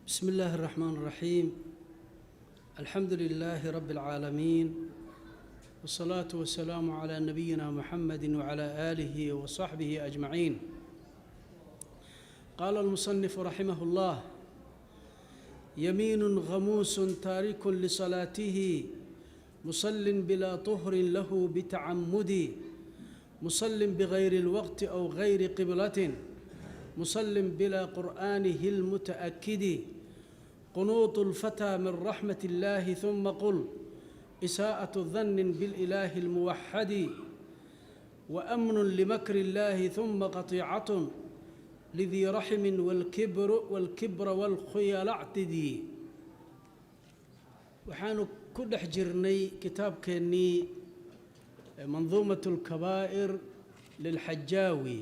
بسم الله الرحمن الرحيم، الحمد لله رب العالمين، والصلاة والسلام على نبينا محمد وعلى آله وصحبه أجمعين. قال المصنف رحمه الله: يمين غموس تارك لصلاته، مصل بلا طهر له بتعمد، مصل بغير الوقت أو غير قبلة، مصل بلا قرآنه المتأكد، قنوط الفتى من رحمة الله، ثم قل إساءة ظن بالإله الموحد، وأمن لمكر الله، ثم قطيعة لذي رحم، والكبر والكبر والخيلاء اعتدي. Waxaanu ku dhex jirnay kitaabkeennii Manduumat Alkabaa'ir lilXajaawi,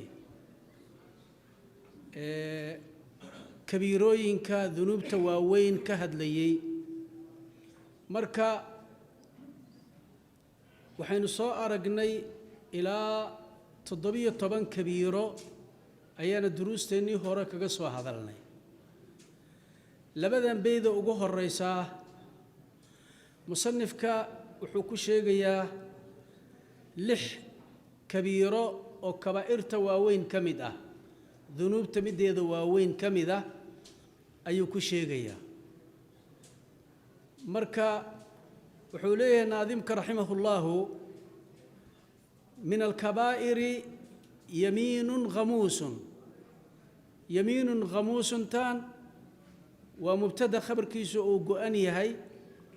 ee kabiirooyinka dunuubta waaweyn ka hadlayey. Marka waxaynu soo aragnay ilaa 17 kabiiro ayaana duruusteennii hore kaga soo hadalnay. Labadan beyda ugu horeysaa musanifka wuxuu ku sheegayaa lix kabiiro oo kabaa'irta waaweyn ka mid ah, dunuubta middeeda waaweyn ka mid ah ayuu ku sheegayaa. Marka wuxuu leeyahay naadimka رحمه الله: من الكبائر يمين غموس. يمين غموس tan waa mubtada khabarkiisu uu go-an yahay,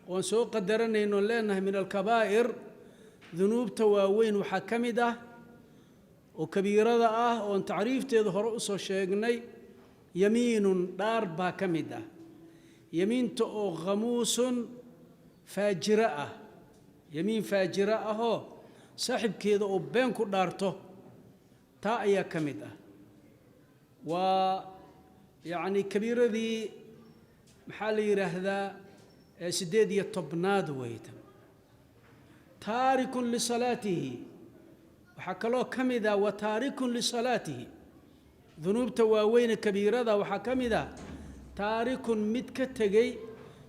oon soo qadaranayno, leenahay من الكبائر, dunuubta waaweyn waxaa ka mid ah oo kabiirada ah oon tacriifteeda hore u soo sheegnay, يمين, dhaar baa ka mid ah, yemiinta oo غموس, faajiro ah, yemiin faajiro ahoo saaxibkeeda uu been ku dhaarto, taa ayaa ka mid ah. Waa yacni kabiiradii, maxaa la yidhaahdaa, 18aad weytan. تارك لصلاته, waxaa kaloo ka mid ah وتارك لصلاته, dunuubta waaweyne kabiirada waxaa ka mid ah تارك, mid ka tegey,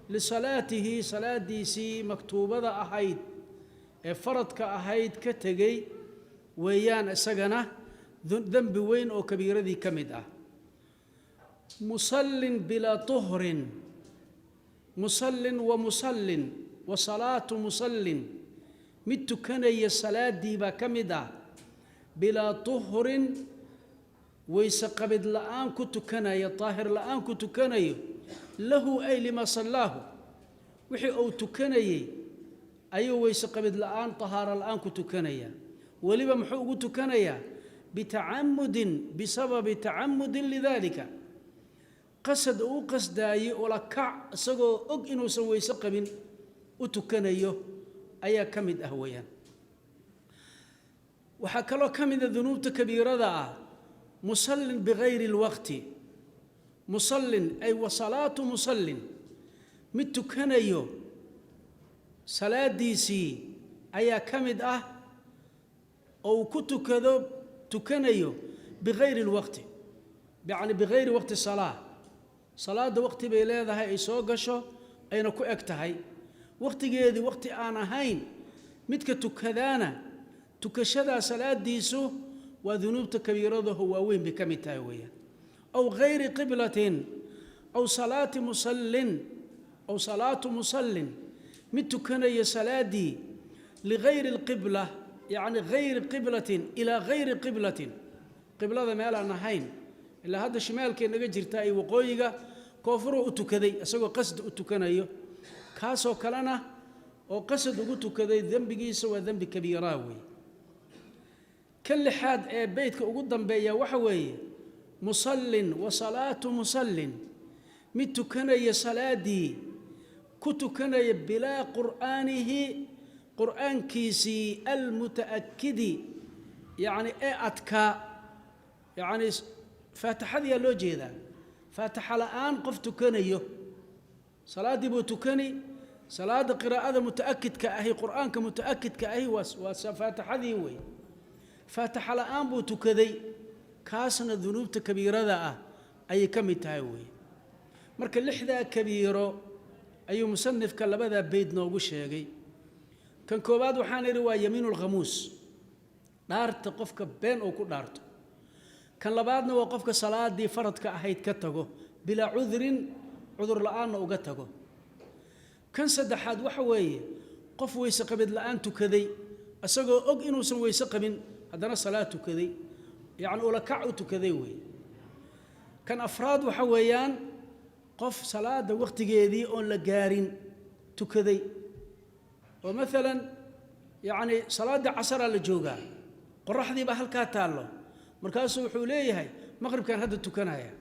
لصلاته, salaadiisii maktuubada ahayd ee faradka ahayd ka tegey weeyaan. Isagana dembi weyn oo kabiiradii ka mid ah. مصل بلا طهر, مصل ومصل وصلاة مصل, mid tukanaya salaaddii baa ka mid ah, بلا طهر, weyse qabid la'aan ku tukanaya, daahir la'aan ku tukanayo, له أي لما صلاه, wixii uu tukanayey ayuu weyse qabid la'aan, tahaaro la'aan ku tukanaya. Weliba muxuu ugu tukanayaa? بتعمد, بسبب تعمد لذلك, qasad uu u qasdaayey, ula kac, isagoo og inuusan weyse qabin u tukanayo ayaa ka mid ah weeyaan. Waxaa kaloo ka mida dunuubta kabiirada ah مصل بغير الوقت, مصل أي وصلاة مصل, mid tukanayo salaadiisii ayaa ka mid ah oo uu ku tukado, tukanayo بغير الوقت, yacni بغير وقت صلاة. Salaadda waqti bay leedahay ay soo gasho ayna ku eg tahay. Waqtigeedii waqti aan ahayn midka tukadaana, tukashadaa salaadiisu waa dunuubta kabiiradaho waaweyn bay ka mid tahay weeyaan. أو غير قبلة, أو صلاة مصل, أو صلاة مصل, mid tukanaya salaaddii, لغير القبلة, yacni غير قبلة, إلى غير قبلة, qiblada meelaan ahayn. Ilaa hadda shimaalkay naga jirtaa iyo waqooyiga, koonfuruu u tukaday isagoo qasd u tukanayo. Kaasoo kalena oo qasad ugu tukaday, dembigiisa waa dembi kabiiraa weeye. Kan lixaad ee beydka ugu dambeeya waxa weeye مصل وصلاة مصل, mid tukanaya salaaddii ku tukanaya بلا قرآنه, qur'aankiisii المتأكد, yacni ee adkaa, yacni faatixadiyaa loo jeedaa, faatixa la'aan qof tukanayo. Salaaddii buu tukani. Salaadda qiraa'ada muta'akidka ahi, qur'aanka muta'akidka ahi waa faatixadii wey. Faatixa la'aan buu tukaday, kaasna dunuubta kabiirada ah ayay ka mid tahay weeye. Marka lixdaa kabiiro ayuu musanifka labadaa beyd noogu sheegay. Kan koowaad waxaan idhi waa yamiinulkhamuus, dhaarta qofka been uu ku dhaarto. Kan labaadna waa qofka salaadii faradka ahayd ka tago bilaa cudrin, cudur la'aanna uga tago. Kan saddexaad waxa weeye qof weyse qabid la'aan tukaday, isagoo og inuusan weyse qabin haddana salaad tukaday, yacni ulakac u tukaday weeye. Kan afraad waxa weeyaan qof salaada wakhtigeedii oon la gaarin tukaday, oo maalan yacni salaaddii casaraa la joogaa, qoraxdii baa halkaa taallo, markaasuu wuxuu leeyahay maqribkaan hadda tukanaya,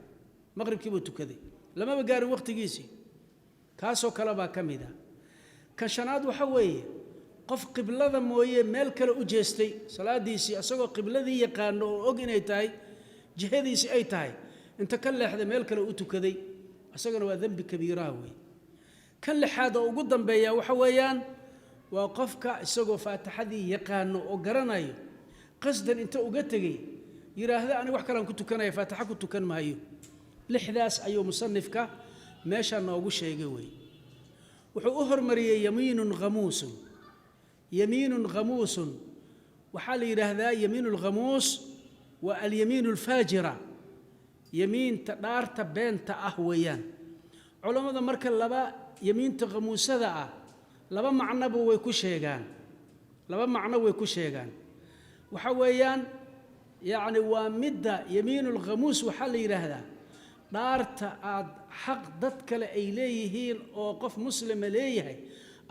maqribkii buu tukaday, lamaba gaarin wakhtigiisii. Kaasoo kale baa ka mid a. Kan shanaad waxa weeye qof qiblada mooye meel kale u jeestay salaadiisii, isagoo qibladii yaqaano oo og inay tahay jihadiisii ay tahay, inta ka leexday meel kale u tukaday, isagana waa dembi kabiiraha weeye. Kan lixaad oo ugu dambeeya waxa weeyaan waa qofka isagoo faatixadii yaqaano oo garanayo qasdan inta uga tegey yidhaahda aniga wax kalean ku tukanaya, faatixa ku tukan maayo. Lixdaas ayuu musanifka meeshaa noogu sheegay weeye. Wuxuu u hormariyey yamiinun khamuusun. Yamiinun khamuusun waxaa la yidhaahdaa yamiinu lkhamuus waa alyamiinu alfaajira, yamiinta dhaarta beenta ah weeyaan. Culammada marka laba yamiinta khamuusada ah laba macnoba way ku sheegaan, laba macno way ku sheegaan. Waxa weeyaan yacni waa midda yamiinulkhamuus waxaa la yidhaahdaa dhaarta aad xaq dad kale ay leeyihiin oo qof muslima leeyahay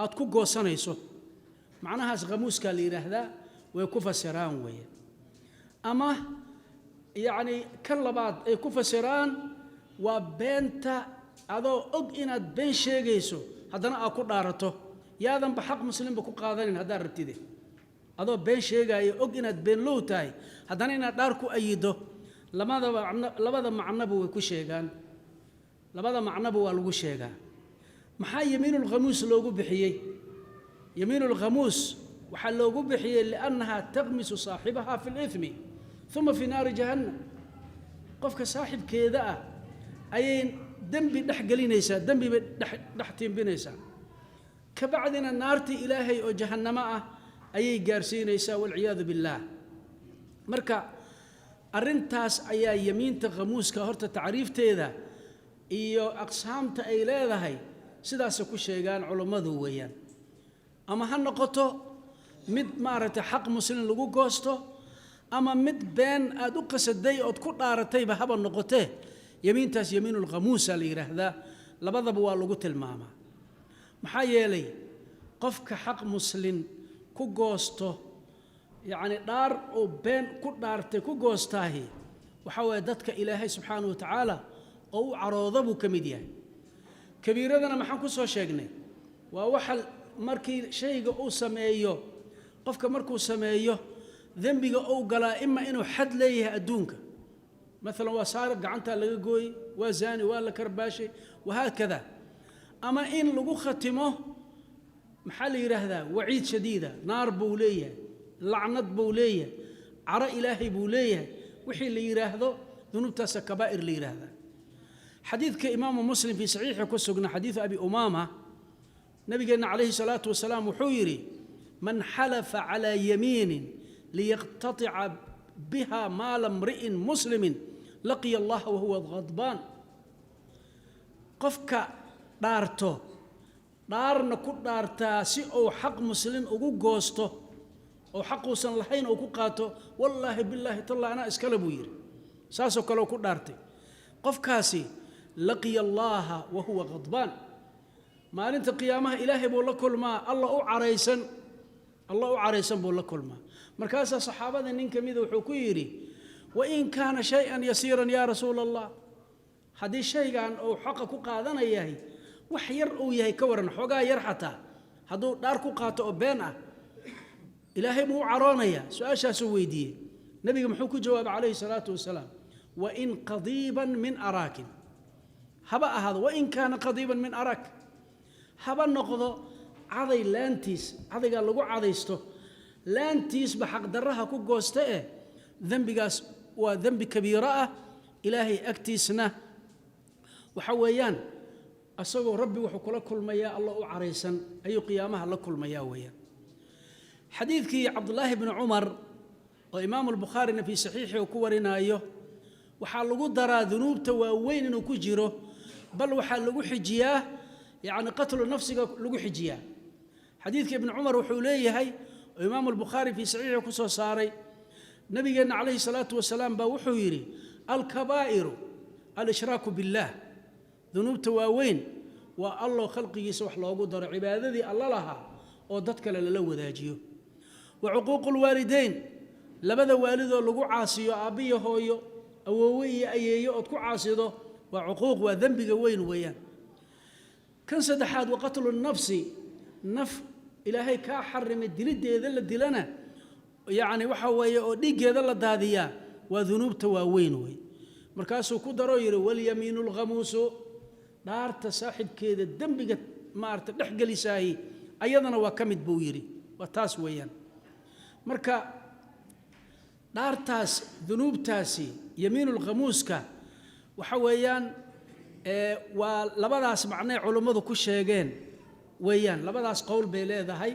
aad ku goosanayso, macnahaas khamuuskaa la yidhaahdaa, way ku fasiraan weeye. Ama yacni kan labaad ay ku fasiraan waa beenta adoo og inaad been sheegayso haddana aad ku dhaarato, yaadanba xaq muslimba ku qaadanin haddaad rabtide, adoo been sheegaayo og inaad beenlow tahay haddana inaad dhaar ku ayido. Lamadaba labada macnoba way ku sheegaan, labada macnoba waa lagu sheegaa. Maxaa yamiinulkhamuus loogu bixiyey? Yamiinulkhamuus waxaa loogu bixiyey liannaha taqmisu saaxibaha fi lithmi uma fi naari jahannam. Qofka saaxibkeeda ah ayay dembi dhex gelinaysaa, dembi bay dhex tiimbinaysaa, kabacdina naartii ilaahay oo jahannamo ah ayay gaarsiinaysaa, walciyaadu billaah. Marka arrintaas ayaa yamiinta khamuuska horta tacriifteeda iyo aqsaamta ay leedahay sidaasay ku sheegaan culummadu weeyaan. Ama ha noqoto mid maaragtay xaq muslim lagu goosto, ama mid been aad u qasaday ood ku dhaaratayba haba noqotee, yamiintaas yamiinulkhamuusa la yidhaahdaa, labadaba waa lagu tilmaamaa. Maxaa yeelay qofka xaq muslin ku goosto, yacni dhaar uu been ku dhaartay ku goostaahi, waxaa weeye dadka ilaahay subxaanahu wa tacaala oo u carooda buu ka mid yahay. Kabiiradana maxaan ku soo sheegnay? Waa waxa markii shayga uu sameeyo qofka, markuu sameeyo dembiga uu galaa, ima inuu xad leeyahay adduunka, maalan waa saariq gacantaa laga gooyey, waa zaani waa la karbaashay, wahaakada, ama in lagu khatimo maxaa la yidhaahdaa waciid shadiida, naar buu leeyahay, lacnad buu leeyahay, caro ilaahay buu leeyahay, wixii la yidhaahdo dunuubtaasa kabaa'ir la yidhaahdaa. Xadiidka imaamu Muslim fii saxiixi ku sugnaa, xadiidu Abi Umaama, nabigeenna calayhi salaatu wasalaam wuxuu yidhi: man xalafa calaa yamiinin liyaqtatica biha maala mri'in muslimin laqiya allaha wahuwa ghadbaan. Qofka dhaarto, dhaarna ku dhaartaa si uu xaq muslim ugu goosto oo xaquusan lahayn uu ku qaato, wallaahi bilaahi talla anaa iskale buu yidhi, saasoo kale ku dhaartay, qofkaasi laqiya allaaha wa huwa ghadbaan, maalinta qiyaamaha ilaahay buu la kulmaa alla u caraysan, alla u caraysan buu la kulmaa. Markaasaa saxaabada nin ka mida wuxuu ku yidhi: wain kaana shay-an yasiiran yaa rasuula allah, haddii shaygan uu xaqa ku qaadanayahay wax yar uu yahay ka waran, xoogaa yar xataa hadduu dhaar ku qaato oo been ah, ilaahay buu u caroonayaa? Su-aashaasuu weydiiyey. Nabiga muxuu ku jawaabay calayhi salaatu wasalaam? Wain qadiiban min araakin haba ahaado, wain kaana qadiiban min araak, haba noqdo caday laantiis, cadaygaa lagu cadaysto laantiisba xaqdarraha ku goosta eh, dembigaas waa dembi kabiiro ah, ilaahay agtiisna waxa weeyaan Asagoo Rabbi wuxuu kula kulmayaa Alla u caraysan ayuu qiyaamaha la kulmayaa weeyaan. Xadiidkii Cabdulaahi bni Cumar oo Imaamu Albukhaarina fii saxiixi uu ku warinaayo, waxaa lagu daraa dunuubta waaweyn inuu ku jiro, bal waxaa lagu xijiyaa, yacni, qatlu nafsiga lagu xijiyaa. Xadiidka Ibni Cumar wuxuu leeyahay, oo Imaamu Albukhaari fii saxiixi ku soo saaray, nabigeenna calayhi salaatu wasalaam baa wuxuu yidhi: "Alkabaa'iru alishraaku billaah." Dunuubta waaweyn waa Alloo khalqigiisa wax loogu daro, cibaadadii Alla lahaa oo dad kale lala wadaajiyo. Wa cuquuqu lwaalideyn, labada waalidoo lagu caasiyo, aabbiyo hooyo, awoowe iyo ayeeyo ood ku caasido, waa cuquuq, waa dembiga weyn weeyaan. Kan saddexaad, wa qatlu nafsi, naf Ilaahay kaa xarimay diliddeeda la dilana, yacni waxa weeye oo dhiiggeeda la daadiyaa, waa dunuubta waaweyn wey. Markaasuu ku daroo yidhi: "Walyamiinu lghamuusu," dhaarta saaxibkeeda dembiga maarata dhex gelisaahi ayadana waa ka mid buu yidhi. Waa taas weeyaan. Marka dhaartaas, dunuubtaasi yamiinulkhamuuska waxa weeyaan waa labadaas macnay culummadu ku sheegeen weeyaan. Labadaas qowl bay leedahay: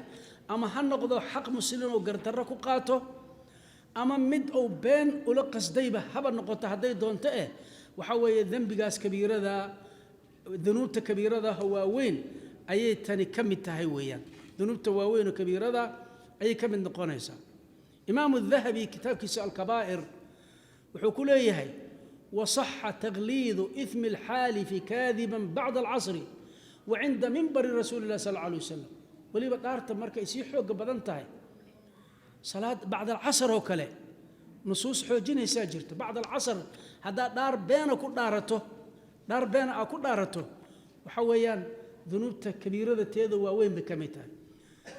ama ha noqdo xaq muslin oo gardarro ku qaato, ama mid uu been ula qasdayba haba noqoto hadday doonto. Waxa weeye dembigaas kabiirada, dunuubta kabiiradaha waaweyn ayay tani ka mid tahay weeyaan. Dunuubta waaweyn oo kabiirada ayay ka mid noqonaysaa. Imaamu Dahabi kitaabkiisa Alkabaa'ir wuxuu ku leeyahay: "Wasaxa takhliidu ithmi alxaalifi kaadiban bacda alcasri wa cinda minbari rasuuli illah sal alla alay wasalam." Weliba dhaarta markay sii xooga badan tahay salaad bacda alcasr oo kale, nusuus xoojinaysaa jirta. Bacda alcasr haddaad dhaar beena ku dhaarato, dhaar beena aa ku dhaarato, waxa weeyaan dunuubta kabiirada teeda waaweyn bay ka mid tahay.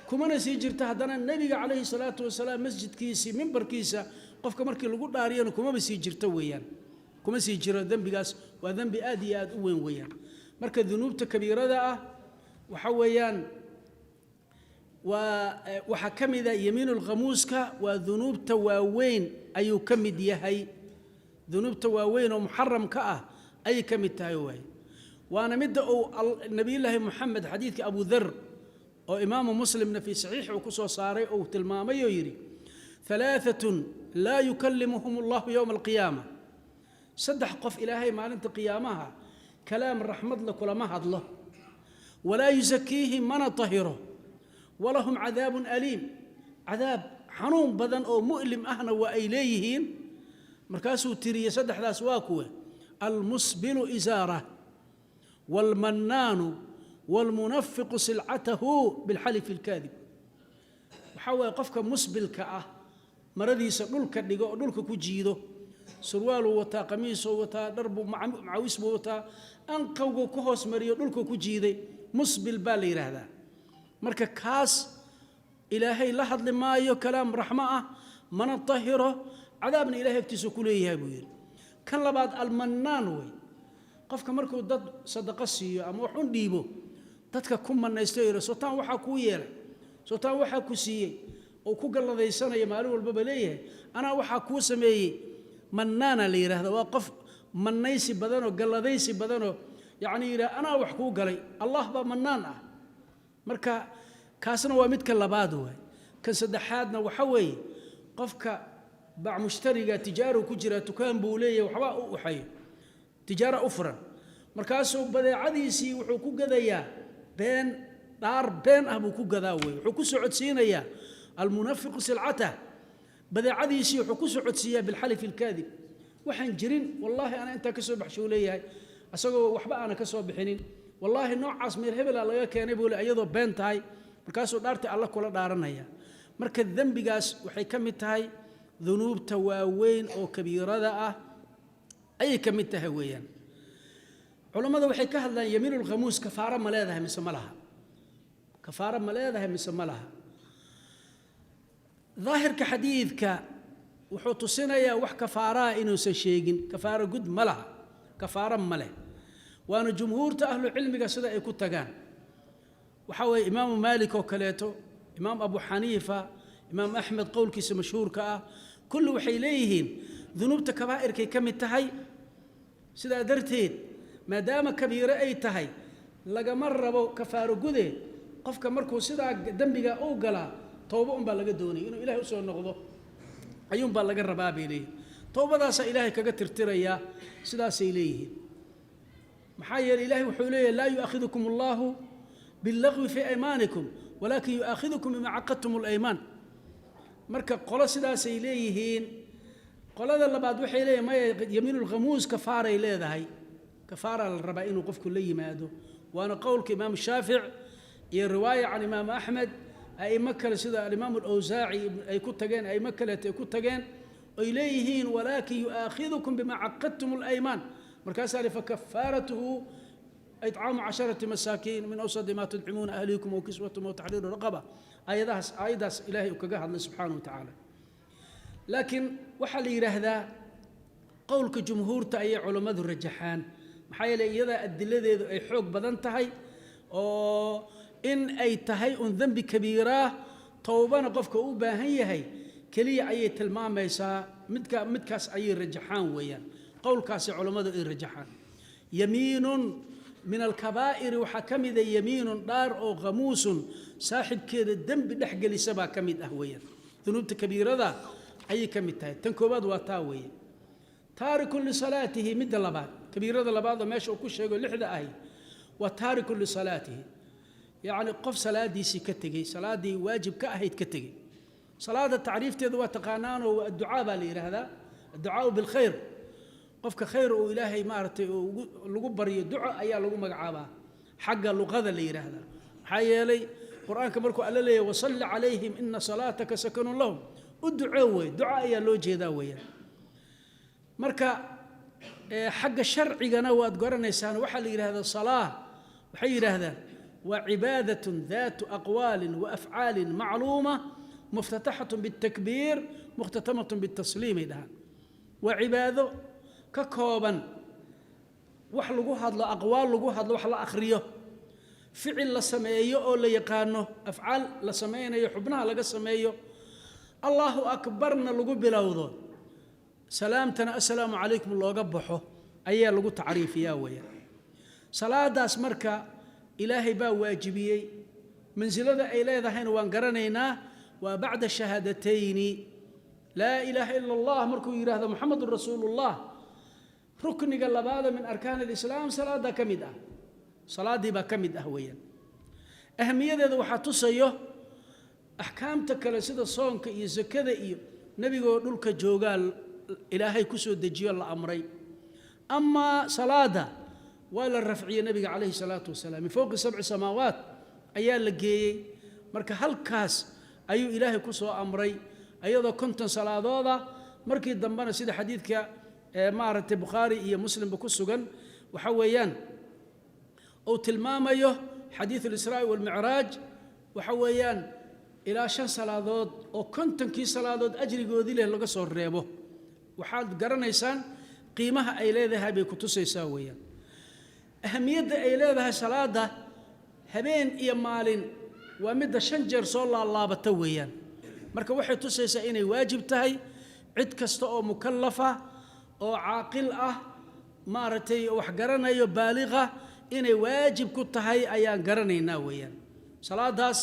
Kumana sii jirta haddana Nebiga calayhi salaatu wasalaam masjidkiisii mimbarkiisa qofka markii lagu dhaariyana kumaba sii jirto weeyaan, kuma sii jiro dembigaas. Waa dembi aad iyo aad u weyn weeyaan. Marka dunuubta kabiirada ah waxa weeyaan waa waxaa ka mida yamiinulkhamuuska, waa dunuubta waaweyn ayuu ka mid yahay. Dunuubta waaweyn oo muxaramka ah ayay ka mid tahay waay. Waana midda uu Nabiyullaahi Moxamed xadiidka Abu Dhar oo Imaamu Muslimna fii saxiix uu ku soo saaray uu tilmaamay oo yidhi: "Alaaatun laa yukallimuhum allahu yowma alqiyaama." Saddex qof Ilaahay maalinta qiyaamaha kalaam raxmadla kulama hadlo, "walaa yusakiihim," mana tahiro, "walahum cadaabun aliim," cadaab xanuun badan oo mu'lim ahna waa ay leeyihiin. Markaasuu tiriyey saddexdaas waa kuwe: "Almusbilu isaarah, waalmannaanu, waalmunafiqu silcatahu bilxalifi alkaadib." Waxaa waaye qofka musbilka ah, maradiisa dhulka dhigo oo dhulka ku jiido. Surwaaluu wataa, qamiisuu wataa, dharbuu, macawis buu wataa, anqowguu ku hoos mariyo, dhulka ku jiiday, musbil baa la yidhaahdaa. Marka kaas Ilaahay la hadli maayo kalaam raxmo ah, mana tahiro, cadaabna Ilahay agtiisa ku leeyahay buu yidhi. Kan labaad almannaan wey, qofka markuu dad sadaqo siiyo ama wax un dhiibo, dadka ku manaysto, yidhi: "Sotaan waxaa kuu yeelay, sotaan waxaa ku siiyey," oo ku galladaysanaya, maalin walbaba leeyahay: "Anaa waxaa kuu sameeyey." Mannaana la yidhahda. Waa qof mannaysi badanoo galladaysi badanoo, yacni, yidhaha: "Anaa wax kuu galay." Allah baa mannaan ah. Marka kaasna waa midka labaad waay. Kan saddexaadna waxa weeye qofka bac mushtariga, tijaaru ku jira, dukaan buu leeyahay, waxbaa u uxayo, tijaara u furan. Markaasuu badeecadiisii wuxuu ku gadayaa been, dhaar been ah buu ku gadaa wey. Wuxuu ku socodsiinayaa, almunafiqu silcatah, badeecadiisii wuxuu ku socodsiiyaa bilxalifi alkaadib, waxaan jirin. "Wallaahi ana intaa ka soo baxshuu," leeyahay, isagoo waxba aana ka soo bixinin. "Wallaahi noocaas meel hebela laga keenay," buu le, iyadoo been tahay. Markaasuu dhaartii Alla kula dhaaranaya. Marka dembigaas waxay ka mid tahay dunuubta waaweyn oo kabiirada ah ayay ka mid tahay weeyaan. Culammada waxay ka hadlaan yamiinulkhamuus kafaaro ma leedahay mise ma laha, kafaaro ma leedahay mise ma laha. Daahirka xadiidka wuxuu tusinayaa wax kafaaraha inuusan sheegin, kafaaro gud ma laha, kafaaro ma leh. Waana jumhuurta ahlu cilmiga sida ay ku tagaan. Waxaa weeye Imaamu Maalik oo kaleeto, Imaam Abu Xaniifa, Imaam Axmed qowlkiisa mashhuurka ah, kulli waxay leeyihiin dunuubta kabaa'irkay ka mid tahay. Sidaa darteed, maadaama kabiire ay tahay, Lagama rabo kafaaro gude. Qofka markuu sidaa dembiga uu galaa, towbo unbaa laga doonaya, inuu Ilahay usoo noqdo ayuunbaa laga rabaa, bay leeyihin. Towbadaasaa Ilaahay kaga tirtirayaa, sidaasay leeyihiin. Maxaa yeeley Ilahay wuxuu leeyahy: "Laa yu'aakhidukum Allahu billagwi fii aymaanikum walaakin yu'aakhidukum bima caqadtum alaymaan." Marka qolo sidaasay leeyihiin. Qolada labaad waxay leeyihin: maya, yamiinulkhamuus kafaaray leedahay, kafaaraa la rabaa inuu qofku la yimaado. Waana qowlka Imaam Shaafic iyo riwaaya can Imaam Axmed, a'imo kale sida Alimaam Alawsaaci ay ku tageen, a'imo kaleeto ay ku tageen, oy leeyihiin: "Walaakin yu'aakhidukum bima caqadtum alaymaan." Markaasaa li "Fakafaaratuhu itcaamu 10 masaakiin min awsadi maa tudcimuuna ahlikum aw kiswatum aw taxriiru raqaba." Aayadahaas, aayaddaas Ilaahay uu kaga hadlay subxaanahu wa tacaala. Laakiin waxaa la yidhaahdaa qowlka jumhuurta ayay culammadu rajaxaan, maxaa yeeley iyadaa adiladeedu ay xoog badan tahay, oo in ay tahay un dembi kabiiraah, towbana qofka u baahan yahay keliya ayay tilmaamaysaa. Midkaas ayay rajaxaan weeyaan, qowlkaasi culammadu ay rajaxaan. Yamiinun min alkabaa'iri waxaa ka mida yamiinun, dhaar oo khamuusun, saaxibkeeda dembi dhex gelisa baa ka mid ah weeyaan. Dunuubta kabiirada ayay ka mid tahay. Tan koowaad waa taa weeye. Taarikun lisalaatihi, midda labaad, kabiirada labaad oo meesha uu ku sheego lixda ahi waa taarikun lisalaatihi, yacni qof salaadiisii ka tegey, salaaddii waajib ka ahayd ka tegey. Salaada tacriifteeda waa taqaanaanoo waa adducaa baa la yidhaahdaa, adducaau bilkhayr. Qofka khayr uu Ilaahay maaragtay lagu baryo, duco ayaa lagu magacaabaa xagga luqada la yidhaahdaa. Maxaa yeelay Qur-aanka markuu Alla leeyahy: "Wasalli calayhim ina salaataka sakanun lahum", u ducoo wey, duco ayaa loo jeedaa weeyaan. Marka xagga sharcigana waad garanaysaan, waxaa la yidhahdaa salaa, waxay yidhaahdaan waa cibaadatun daatu aqwaalin wa afcaalin macluuma, muftataxatun biاltakbiir, mukhtatamatun biاltasliim, ay dhahaan. Waa cibaado ka kooban wax lagu hadlo, aqwaal lagu hadlo, wax la akhriyo, ficil la sameeyo oo la yaqaano, afcaal la sameynayo, xubnaha laga sameeyo, Allahu akbarna lagu bilowdo, salaamtana assalaamu calaykum looga baxo ayaa lagu tacriifiyaa weeyaan. Salaadaas marka Ilaahay baa waajibiyey, mansilada ay leedahayna waan garanaynaa. Waa bacda shahaadatayni, laa ilaaha ila Allah markuu yidhaahdo, Muxamedun rasuulullah, rukniga labaada min arkaan alislaam salaaddaa ka mid ah, salaaddii baa ka mid ah weeyaan. Ahamiyadeeda waxaa tusayo axkaamta kale sida soonka iyo sakada iyo nebigoo dhulka joogaa Ilaahay ku soo dejiyo, la amray. Amaa salaada waa la rafciyey nebiga calayhi salaatu wasalaam, min fowqi sabci samaawaat ayaa la geeyey. Marka halkaas ayuu Ilaahay ku soo amray ayadoo 50 salaadooda. Markii dambena sida xadiidka maaragtay Bukhaari iyo Muslimba ku sugan, waxa weeyaan uu tilmaamayo xadiidu alisraa'i walmicraaj, waxa weeyaan ilaa shan salaadood oo 50kii salaadood ajrigoodii leh laga soo reebo. Waxaad garanaysaan qiimaha ay leedahay bay ku tusaysaa weeyaan, ahamiyadda ay leedahay salaadda. Habeen iyo maalin waa midda shan jeer soo laalaabata weeyaan. Marka waxay tusaysaa inay waajib tahay cid kasta oo mukallafa oo caaqil ah, maaragtay wax garanayo, baaliqa, inay waajib ku tahay ayaan garanaynaa weeyaan. Salaadaas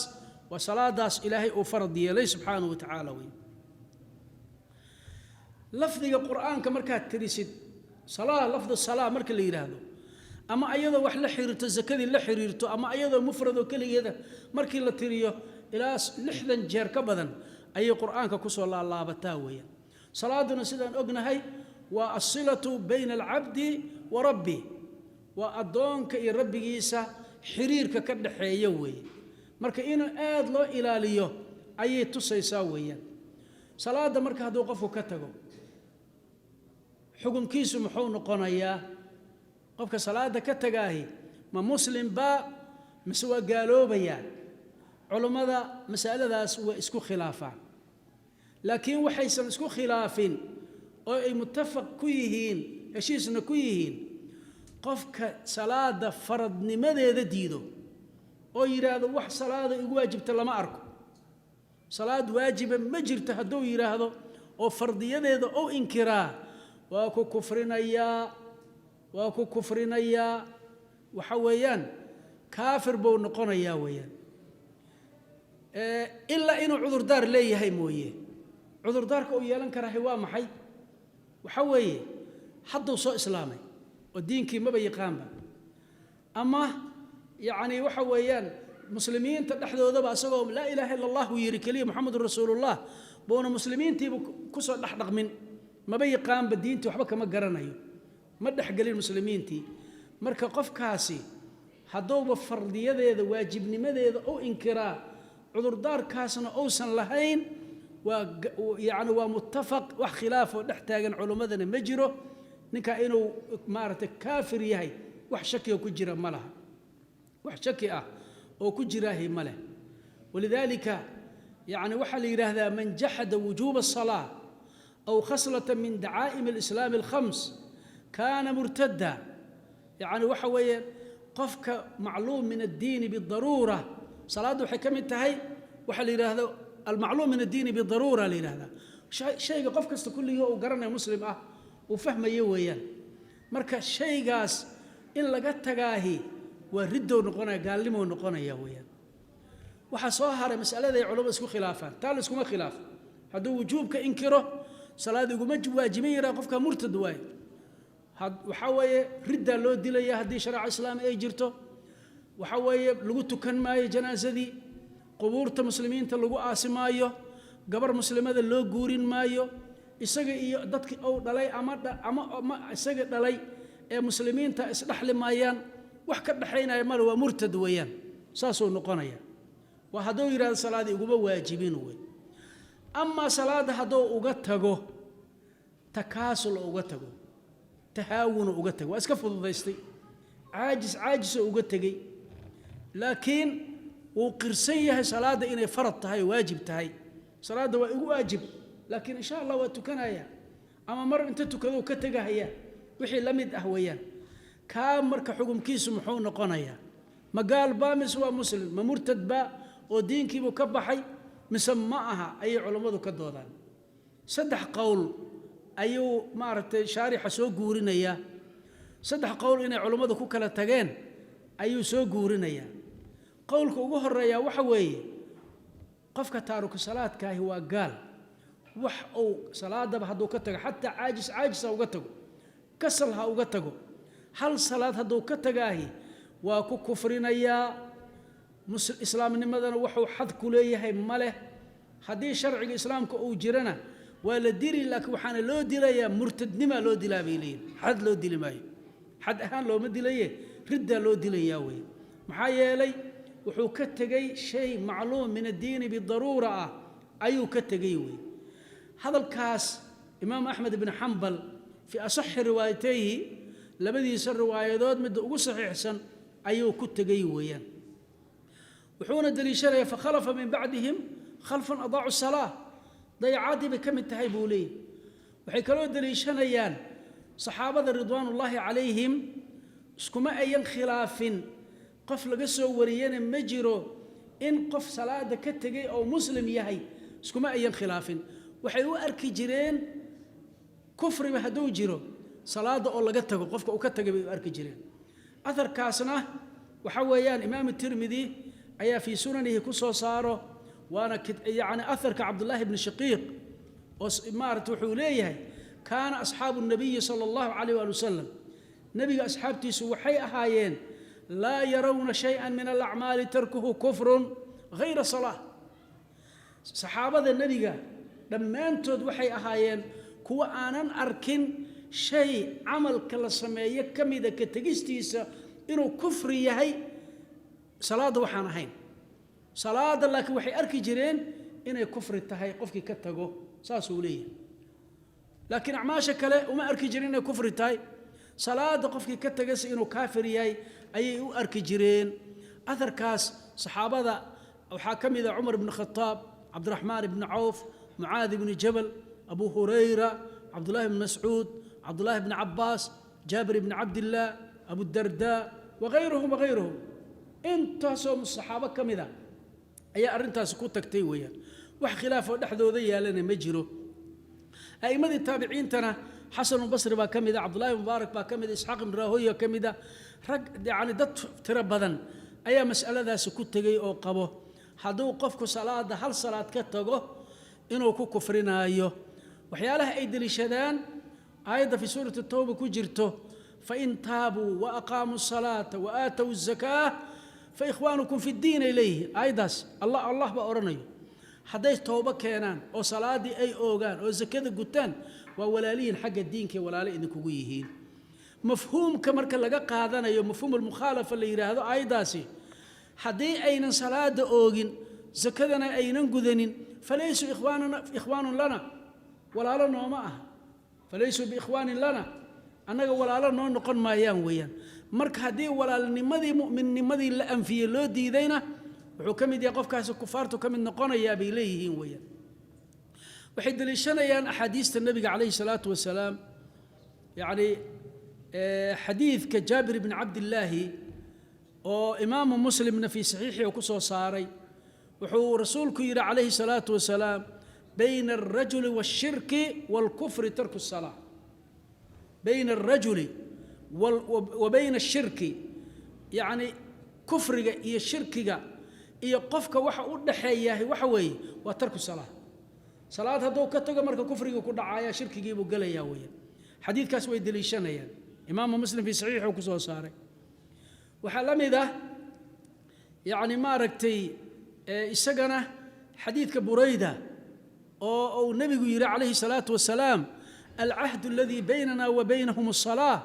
waa salaadaas Ilaahay uu farad yeelay subxaanahu wa tacaala wey. Lafdiga Qur'aanka markaad tirisid salaa, lafdu salaa marka la yidhaahdo, ama ayadoo wax la xiriirto, zakadii la xiriirto, ama ayadoo mufradoo keligeeda markii la tiriyo, ilaa 60 jeer ka badan ayay Qur'aanka ku soo laalaabataa weeyaan. Salaaduna sidaan ognahay waa asilatu bayna alcabdi wa rabbi, waa addoonka iyo rabbigiisa xiriirka ka dhaxeeya weeye. Marka inuu aad loo ilaaliyo ayay tusaysaa weeyaan. Salaadda marka hadduu qofku ka tago, xukunkiisu muxuu noqonayaa? Qofka salaadda ka tagaahi ma muslim baa mise waa gaaloobayaa? Culummada masaladaas waa isku khilaafaan, laakiin waxaysan isku khilaafin oo ay muttafaq ku yihiin, heshiisna ku yihiin, qofka salaada faradnimadeeda diido oo yidhaahdo wax salaada igu waajibta lama arko, salaad waajiba ma jirto hadduu yidhaahdo oo fardiyadeeda ou inkiraa, waa ku kufrinayaa, waa ku kufrinayaa. Waxa weeyaan Kaafir buu noqonayaa weeyaan, ilaa inuu cudurdaar leeyahay mooye. Cudurdaarka uu yeelan karahay waa maxay? Waxa weeye hadduu soo islaamay oo diinkii maba yaqaanba, ama yacni waxa weeyaan muslimiinta dhexdoodaba asagoo laa ilaaha illa Allah uu yidhi keliya, Muxamedun rasuulullah, buuna muslimiintiiba kusoo dhex dhaqmin, maba yaqaanba diintii, waxba kama garanayo, ma dhexgelin muslimiintii. Marka qofkaasi hadduuba fardiyadeeda, waajibnimadeeda u inkiraa, cudurdaarkaasna uusan lahayn, waa yacni waa muttafaq, wax khilaafoo dhex taagan culummadana ma jiro, ninka inuu maaragtay kaafir yahay wax shakiga ku jira ma laha, wax shaki ah oo ku jiraahi ma leh. Walidaalika yacni waxaa la yidhaahdaa: man jaxada wujuuba asalaa aw khaslata min dacaa'im alislaami alkhams kaana murtada. Yacni waxa weeye qofka macluum min addiini bidaruura, salaadda waxay ka mid tahay waxaa la yidhaahdo almacluum min addiini bidaruura la yidhahdaa, shayga qof kasta kulligii uu garanayo, muslim ah, uu fahmayo weeyaan. Marka shaygaas in laga tagaahi waa riddow noqonaya, gaalnimow noqonaya weeyaan. Waxaa soo haray mas'aladay culamadu isku khilaafaan. Taa la iskuma khilaafo. Hadduu wujuubka inkiro, salaad iguma waajibin yaraa, qofka murtad waaye. Waxaa weeye riddaa loo dilaya haddii shareeca islaami ay jirto. Waxaa weeye lagu tukan maayo janaasadii, qubuurta muslimiinta lagu aasi maayo, gabar muslimada loo guurin maayo, isaga iyo dadkii uu dhalay ama isaga dhalay ee muslimiinta isdhexli maayaan, wax ka dhexaynaya male, waa murtad weeyaan, saasuu noqonaya. Waa hadduu yidhahdo salaadii iguma waajibin wey. Amaa salaadda hadduu uga tago takaasul, uga tago tahaawunu, uga tago waa iska fududaystay, caajis caajisoo uga tegey, laakiin wuu qirsan yahay salaadda inay farad tahay, waajib tahay, salaadda waa igu waajib, laakiin insha Allah waa tukanaya, ama mar inta tukadou ka tegahaya, wixii la mid ah weeyaan. Kaa marka xukumkiisu muxuu noqonayaa? Ma gaal baa mise waa muslim? Ma murtad baa oo diinkiibuu ka baxay mise ma aha, ayay culammadu ka doodaan. Saddex qowl ayuu maaragtay shaarixa soo guurinayaa. Saddex qowl inay culammadu ku kala tageen ayuu soo guurinayaa. Qowlka ugu horeeyaa waxa weeye qofka taariku salaadkaahi waa gaal. Wax uu salaadaba hadduu ka tago, xataa caajis caajis ha uga tago, kasal ha uga tago, hal salaad hadduu ka tagaahi waa ku kufrinayaa, islaamnimadana wuxuu xad ku leeyahay ma leh. Haddii sharciga islaamka uu jirana waa la dili, laakiin waxaana loo dilayaa murtadnimaa loo dilaa bay leeyihin. Xad loo dili maayo, xad ahaan looma dilaye, riddaa loo dilayaa wey. Maxaa yeelay wuxuu ka tegey shay macluum min addiini bidaruura ah ayuu ka tegey wey. Hadalkaas imaam Axmed ibni Xambal fii asaxi riwaayatayhi, labadiisa riwaayadood midda ugu saxiixsan, ayuu ku tegey weeyaan. Wuxuuna deliishanayaa fakhalafa min bacdihim khalfun adaacu salaa, dayacaddii bay ka mid tahay buu leeyahy. Waxay kaloo deliishanayaan saxaabada ridwaanullaahi calayhim iskuma ayan khilaafin, qof laga soo wariyana ma jiro in qof salaada ka tegey oo muslim yahay, iskuma ayan khilaafin. Waxay u arki jireen kufriba hadduu jiro salaadda oo laga tago, qofka uu ka tagay bay u arki jireen. Aharkaasna waxa weeyaan imaam Tirmidi ayaa fii sunanihi ku soo saaro, waana yacni aharka Cabdullaahi bni Shaqiiq oo maarata wuxuu leeyahay: kaana asxaabu nabiyi sala allahu calayh waali wasalam, nebiga asxaabtiisu waxay ahaayeen, laa yarawna shay-an min alacmaali tarkuhu kufrun hayra salaa. Saxaabada nebiga dhammaantood waxay ahaayeen kuwa aanan arkin shay camalka la sameeyo ka mida ka tegistiisa inuu kufri yahay salaadda waxaan ahayn. Salaadda laakiin waxay arki jireen inay kufri tahay qofkii ka tago, saasuu leeyahay. Laakiin acmaasha kale uma arki jirin inay kufri tahay, salaadda qofkii ka tagase inuu kaafir yahay ayay u arki jireen. Aharkaas saxaabada waxaa ka mid ah Cumar ibni Khataab, Cabdiraxmaan ibni Cawf, Mucaad ibni Jabal, Abu Hurayra, Cabdullahi ibni Mascuud, Cabdullahi ibni Cabbaas, Jaabir ibni Cabdillaah, Abudardaa, wagayruhum wagayruhum, intaasoo saxaabo ka mid a ayaa arrintaasi ku tagtay weeyaan. Wax khilaafoo dhexdooda yaalana ma jiro. A'immadii taabiciintana Xasanulbasri baa ka mid a, Cabdullahi Mubaarak baa ka mid a, Isxaaq ibn Rahoya ka mid a, rag yacni dad tiro badan Ayaa mas'aladaasi ku tegey oo qabo hadduu qofku salaada hal salaad ka tago inuu ku kufrinaayo. Waxyaalaha ay deliishadaan, aayadda fi suurati Towba ku jirto: "Fain taabuu wa aqaamuu asalaata wa aatow azakaa fa ikhwaanukum fi ddiin", ay leeyihiin. Aayaddaas Allah baa odhanayo hadday towbo keenaan oo salaaddii ay oogaan oo zakada gutaan, waa walaalihiin xagga diinkaay walaalo idinkugu yihiin. Mafhuumka marka laga qaadanayo, mafhuum almukhaalafa la yidhaahdo, aayaddaasi haddii aynan salaada oogin, zakadana aynan gudanin, falaysuu ikhwaanuna ikhwaanun lana, walaalo nooma aha. Falaysuu biikhwaanin lana, annaga walaalo noo noqon maayaan weeyaan. Marka haddii walaalnimadii, mu'minnimadii la anfiyey, loo diidayna, wuxuu ka mid yahay qofkaasi kufaartu ka mid noqonayaa, bay leeyihiin weeyaan. Waxay deliishanayaan axaadiista nebiga calayhi salaatu wasalaam, yacni xadiidka Jaabir bni Cabdillaahi oo Imaamu Muslimna fii saxiixii uu ku soo saaray. Wuxuu rasuulku yidhi calayhi salaatu wasalaam: "Bayna alrajuli waalshirki waalkufri tarku الsalaa". Bayna alrajuli wa bayna ashirki, yacni kufriga iyo shirkiga iyo qofka waxa u dhaxeeyahay waxa weeye waa tarku salaa. Salaad hadduu ka tago, marka kufrigii ku dhacaya, shirkigiibuu gelayaa weeyaan. Xadiidkaas way deliishanayaan, Imaamu Muslim fii saxiixuu ku soo saaray. Waxaa la mid ah, yacni maaragtay, isagana xadiidka Burayda oo uu nebigu yidhi calayhi salaatu wasalaam: "Alcahdu aladii baynana wa baynahum aلsalaa,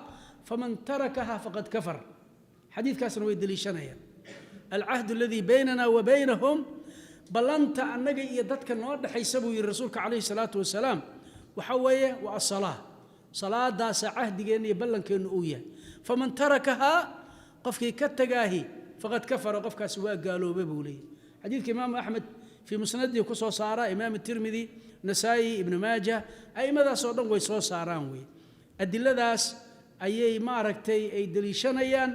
faman tarakaha faqad kafar". Xadiidkaasna way deliishanayaan. "Alcahdu aladii baynana wa baynahum", ballanta annaga iyo dadka noo dhexaysa, buu yidhi rasuulka calayhi salaatu wasalaam, waxa weeye waa asalaa. Salaadaasa cahdigeenna iyo ballankeennu uu yahay. "Faman tarakahaa", qofkii ka tagaahi, "faqad kafara", qofkaasi waa gaaloobay, buu leeyahy. Xadiidka Imaamu Axmed fii musnadihi ku soo saaraa, Imaam Tirmidi, Nasaa'i, Ibnu Maaja, a'immadaas oo dhan way soo saaraan wey. Adiladaas ayay maaragtay ay deliishanayaan.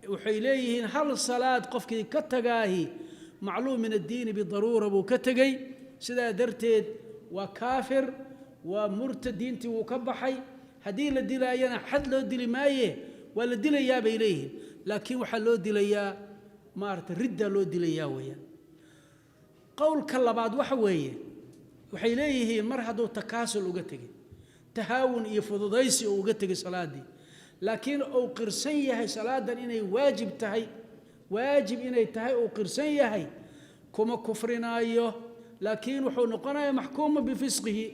Waxay leeyihiin hal salaad qofkii ka tagaahi macluum min addiini bidaruura buu ka tegey, sidaa darteed waa kaafir, waa murtad, diintii wuu ka baxay. Haddii la dilaayana xad loo dili maaye, waa la dilayaa, bay leeyihiin, laakiin waxaa loo dilayaa maaragtay ridda loo dilayaa weeyaan. Qowlka labaad waxa weeye, waxay leeyihiin mar hadduu takaasul uga tegey, tahaawun iyo fududaysi uu uga tegay salaaddii, laakiin uu qirsan yahay salaadan inay waajib tahay, waajib inay tahay uu qirsan yahay, kuma kufrinaayo, laakiin wuxuu noqonayaa maxkuuma bifisqihi,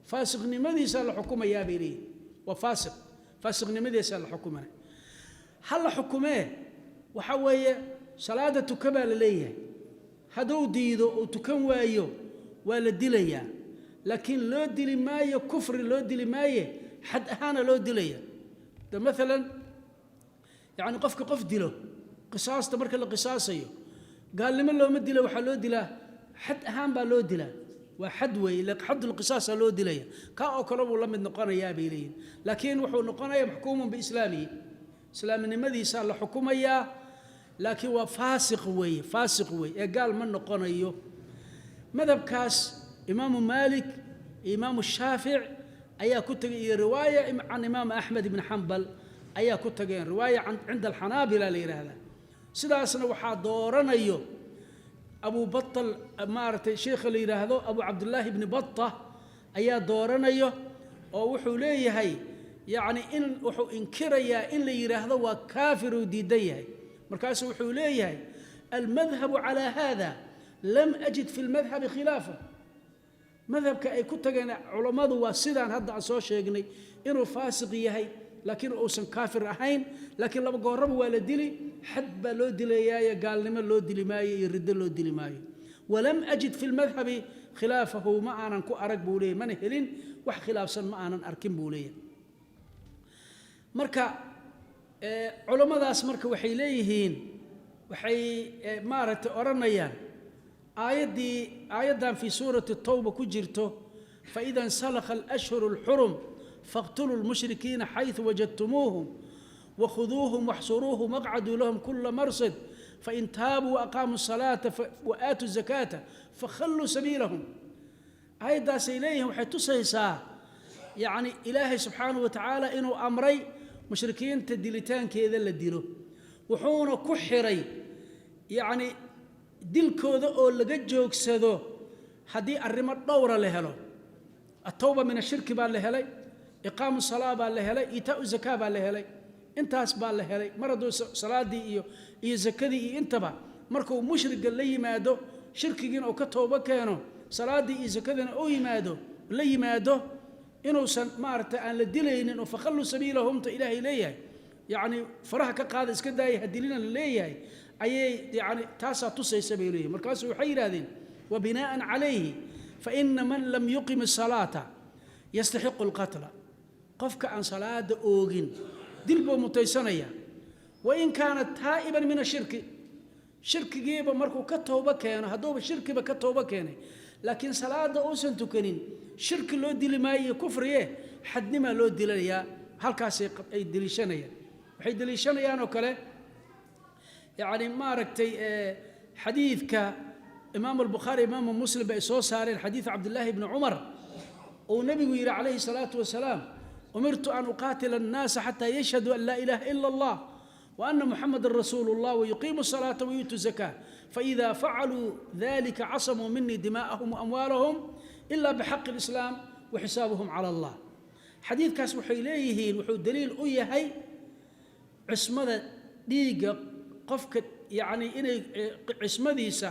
faasiqnimadiisaa la xukumayaa, bay leeyihin. Waa faasiq, faasiqnimadiisaa la xukumaya. Ha la xukumee, waxa weeye salaada tuka baa la leeyahay. Hadduu diido uu tukan waayo, waa la dilayaa, laakiin loo dili maayo kufri, loo dili maaye, xad ahaana loo dilaya. De maalan, yacni qofka qof dilo, qisaasta marka la qisaasayo, gaalnimo looma dilo, waxaa loo dilaa xad ahaan baa loo dilaa, waa xad weeye, ila xaddulqisaasaa loo dilaya. Kaa oo kale buu la mid noqonayaa, bay leeyihin, laakiin wuxuu noqonayaa maxkuumun biislaamihi, islaamnimadiisaa la xukumayaa, laakiin waa faasiq weeye, faasiq weeye ee gaal ma noqonayo. Madhabkaas Imaamu Maalik iyo Imaamu Shaafic ayaa ku tegay, iyo riwaaya can Imaam Axmed ibni Xambal ayaa ku tageen, riwaaya cinda alxanaabila la yidhaahdaa. Sidaasna waxaa dooranayo Abu Batal, maaragtay, sheikha la yidhaahdo Abu Cabdullaahi ibni Bata ayaa dooranayo, oo wuxuu leeyahay, yacni, in wuxuu inkirayaa in la yidhaahdo waa kaafir, uu diidan yahay. Markaasuu wuxuu leeyahay: "Almadhabu calaa hada, lam ajid fi lmadhabi khilaafa". Madhabka ay ku tageen culammadu waa sidaan hadda aan soo sheegnay, inuu faasiq yahay laakiin uusan kaafir ahayn, laakiin laba gooraba waa la dili, xad baa loo dilayaaye, gaalnimo loo dili maayo iyo riddo loo dili maayo. "Walam ajid fi lmadhabi khilaafahu", ma aanan ku arag, buu leeyahy, mana helin, wax khilaafsan ma aanan arkin, buu leeyahay. Marka culammadaas marka waxay leeyihiin, waxay maaragtay odhanayaan aayaddii, aayaddan fii suurati Towba ku jirto: "Faida insalakha alashhuru alxurum faqtuluu lmushrikiina xayثu wajadtumuuhum wakhuduuhum waxsuruuhum waqcaduu lahum kula marsad, fain taabuu waaqaamuu الsalaata waaatuu الzakaata fakhalluu sabiilahum". Aayaddaasay leeyihiin waxay tusaysaa, yacni, Ilaahay subxaanahu wa tacaala inuu amray mushrikiinta dilitaankeeda la dilo, wuxuuna ku xiray Yacni dilkooda oo laga joogsado haddii arrimo dhowra la helo, atawba min ashirki baa la helay, iqaamu salaa baa la helay, iitaau zakaa baa la helay, intaas baa la helay. Mar hadduu salaadii iyo zakadii iyo intaba markuu mushriga la yimaado, shirkigiina uu ka toobo keeno, salaadii iyo zakadiina uu yimaado la yimaado, inuusan maaragtay aan la dilaynin oo fakhalluu sabiilahumta Ilaahay leeyahay, yacni faraha ka qaada, iska daaya, ha dilina la leeyahay, ayay yacni taasaa tusaysa bay leeyihin. Markaasuu waxay yidhahdeen: wa binaa'an calayhi faina man lam yuqim asalaata yastaxiqu alqatla. Qofka aan salaada oogin dil buu mutaysanaya, wain kaana taa'iban min ashirki. Shirkigiiba markuu ka toobo keeno, hadduuba shirkiba ka toobo keenay laakiin salaada uusan tukanin, shirki loo dili maayo iyo kufriye, xadnimaa loo dilayaa. Halkaasay ay deliishanayaan. Waxay deliishanayaan oo kale, yacni maaragtay, xadiidka Imaamu Albukhaari, Imaamu Muslim ba ay soo saareen, xadiid Cabdillaahi bni Cumar uu nebigu yidhi calayhi salaatu wasalaam: umirtu an uqaatila annaasa xataa yashhaduu an laa ilaaha ila Allah wa ana muxamadan rasuulu llah wayuqiimu salaata wayuutu zakaa, faida facaluu dalika casamuu minii dimaa'ahum waamwaalahum ila bixaqi alislaam wa xisaabuhum cala Allah. Xadiidkaas waxay leeyihiin wuxuu daliil u yahay cismada dhiigga qofka, yacni inay cismadiisa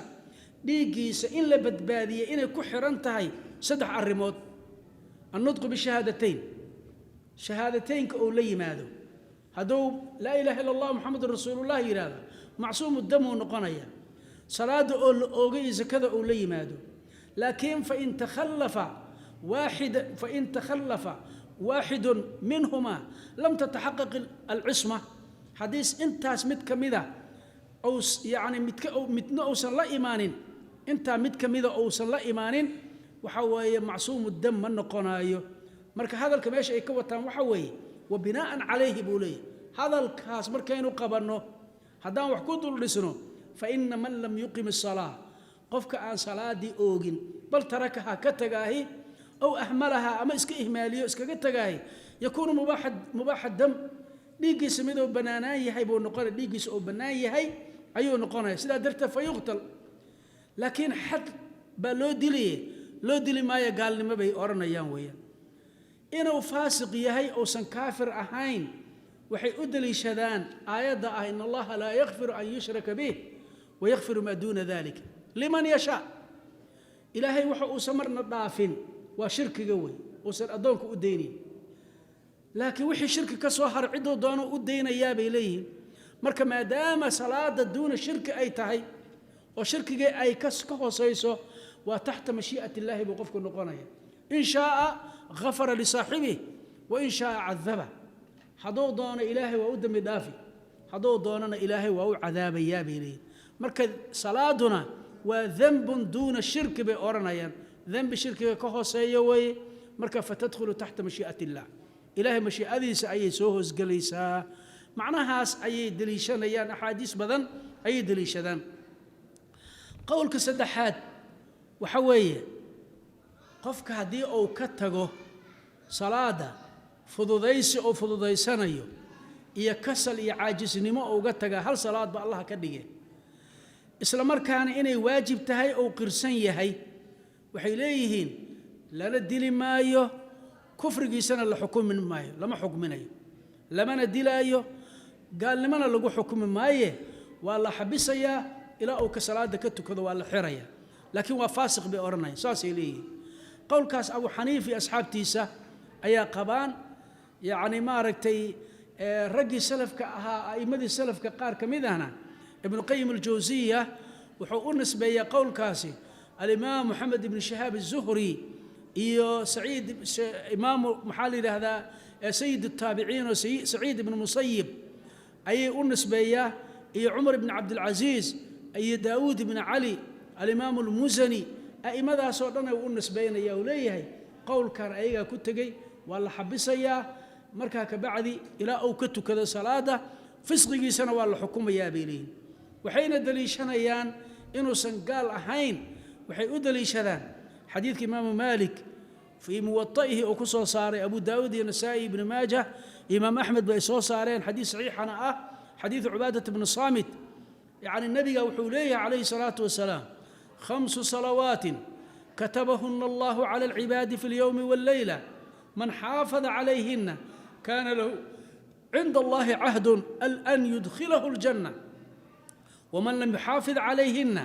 dhiiggiisa in la badbaadiyey inay ku xiran tahay saddex arrimood: annutqu bishahaadateyn, shahaadateynka uu la yimaado. Hadduu laa ilaaha illa Allah muxamedun rasuulullah yidhaahdo, macsuumu damuu noqonaya. Salaadda oo la oogay iyo sakada uu la yimaado. Laakiin fain takhallafa waaxidun minhumaa lam tataxaqaq alcisma. Haddii intaas mid ka mida yacni midka midna uusan la imaanin, intaa mid ka mida uusan la imaanin, waxa weeye macsuumu dam ma noqonaayo. Marka hadalka meesha ay ka wataan waxa weeye, wa binaa'an calayhi buu leeyahy, hadalkaas markaynu qabanno, haddaan wax ku dul dhisno, fa ina man lam yuqim asalaa, qofka aan salaadii oogin, bal tarakaha ka tagaahi, aw ahmalaha ama iska ihmaaliyo iskaga tagaahi, yakuunu mubaaxa dam, dhiiggiisa miduu bannaanaan yahay buu noqonaya, dhiiggiisa uu bannaan yahay ayuu noqonaya. Sidaa darteed fa yuqtal, laakiin xad baa loo dilaye, loo dili maayo gaalnimo bay odhanayaan weeyaan. Inuu faasiq yahay uusan kaafir ahayn waxay u deliishadaan aayadda ah: in Allaha laa yakfiru an yushraka bih wayakfiru maa duuna dalika liman yashaa. Ilaahay waxa uusan marna dhaafin waa shirkiga wey, uusan addoonka u daynayn, laakiin wixii shirki ka soo haray cidduu doono u daynayaa bay leeyihiin. Marka maadaama salaada duuna shirki ay tahay oo shirkigii ay ka hoosayso, waa taxta mashii'at illaahi buu qofku noqonaya. In shaaa gafara lisaaxibih wa in shaaa cadaba. Hadduu doono Ilaahay waa u dembi dhaafi, hadduu doonana Ilaahay waa u cadaabayaa bay leeyihin. Marka salaaduna waa dembun duuna shirki bay odhanayaan, dembi shirkiga ka hooseeya weeye. Marka fatadkhulu taxta mashii'at illah, Ilaahay mashiicadiisa ayay soo hoosgelaysaa. Macnahaas ayay deliishanayaan, axaadiis badan ayay deliishadaan. Qowlka saddexaad waxa weeye, qofka haddii uu ka tago salaada fududaysi oo fududaysanayo iyo kasal iyo caajisnimo uga taga, hal salaad ba Allah ka dhige, isla markaana inay waajib tahay ou qirsan yahay, waxay leeyihiin lana dili maayo, kufrigiisana la xukumi maayo, lama xukminayo, lamana dilaayo, gaalnimona lagu xukumi maaye, waa la xabisayaa ilaa uu ka salaada ka tukado, waa la xiraya, laakiin waa faasiq bay odhanayaan. Saasay leeyihiin. Qowlkaas Abu Xaniif iyo asxaabtiisa ayaa qabaan. Yacni maaragtay, raggii salafka ahaa, a'immadii salafka qaar ka mid ahna, Ibnu Qayim Aljawsiya wuxuu u nisbeeyaa qowlkaasi alimaam Moxamed ibnu Shahaab aلzuhri iyo Saciid, imaamu maxaa la yidhaahdaa, sayid الtaabiciin oo Saciid ibnu Musayib ayay u nisbeeyaa, iyo Cumar ibn Cabdilcasiis iyo Daawuud ibn Cali, alimaamu almusani, a'immadaasoo dhan u nisbaynaya. Uu leeyahay qowlkan ayagaa ku tegey, waa la xabisayaa markaa kabacdi ilaa uu ka tukado salaada, fisqigiisana waa la xukumayaa bay leeyihin. Waxayna deliishanayaan inuusan gaal ahayn, waxay u deliishadaan xadiidka Imaamu Maalik fii Muwata'ihi uu ku soo saaray, Abu Daawuud iyo Nasaa'i, Ibnu Maajah, Imaam Axmed bay soo saareen, xadiis saxiixana ah, xadiidu Cubaadat bni Saamit. Yacni nebiga wuxuu leeyahay calayhi salaatu wasalaam: khamsu salawaatin katabahuna allahu cala alcibaadi fi اlyowmi wاlleyla, man xaafada calayhina kaana lahu cinda allahi cahdun an yudkhilahu اljanna, waman lam yuxaafid calayhina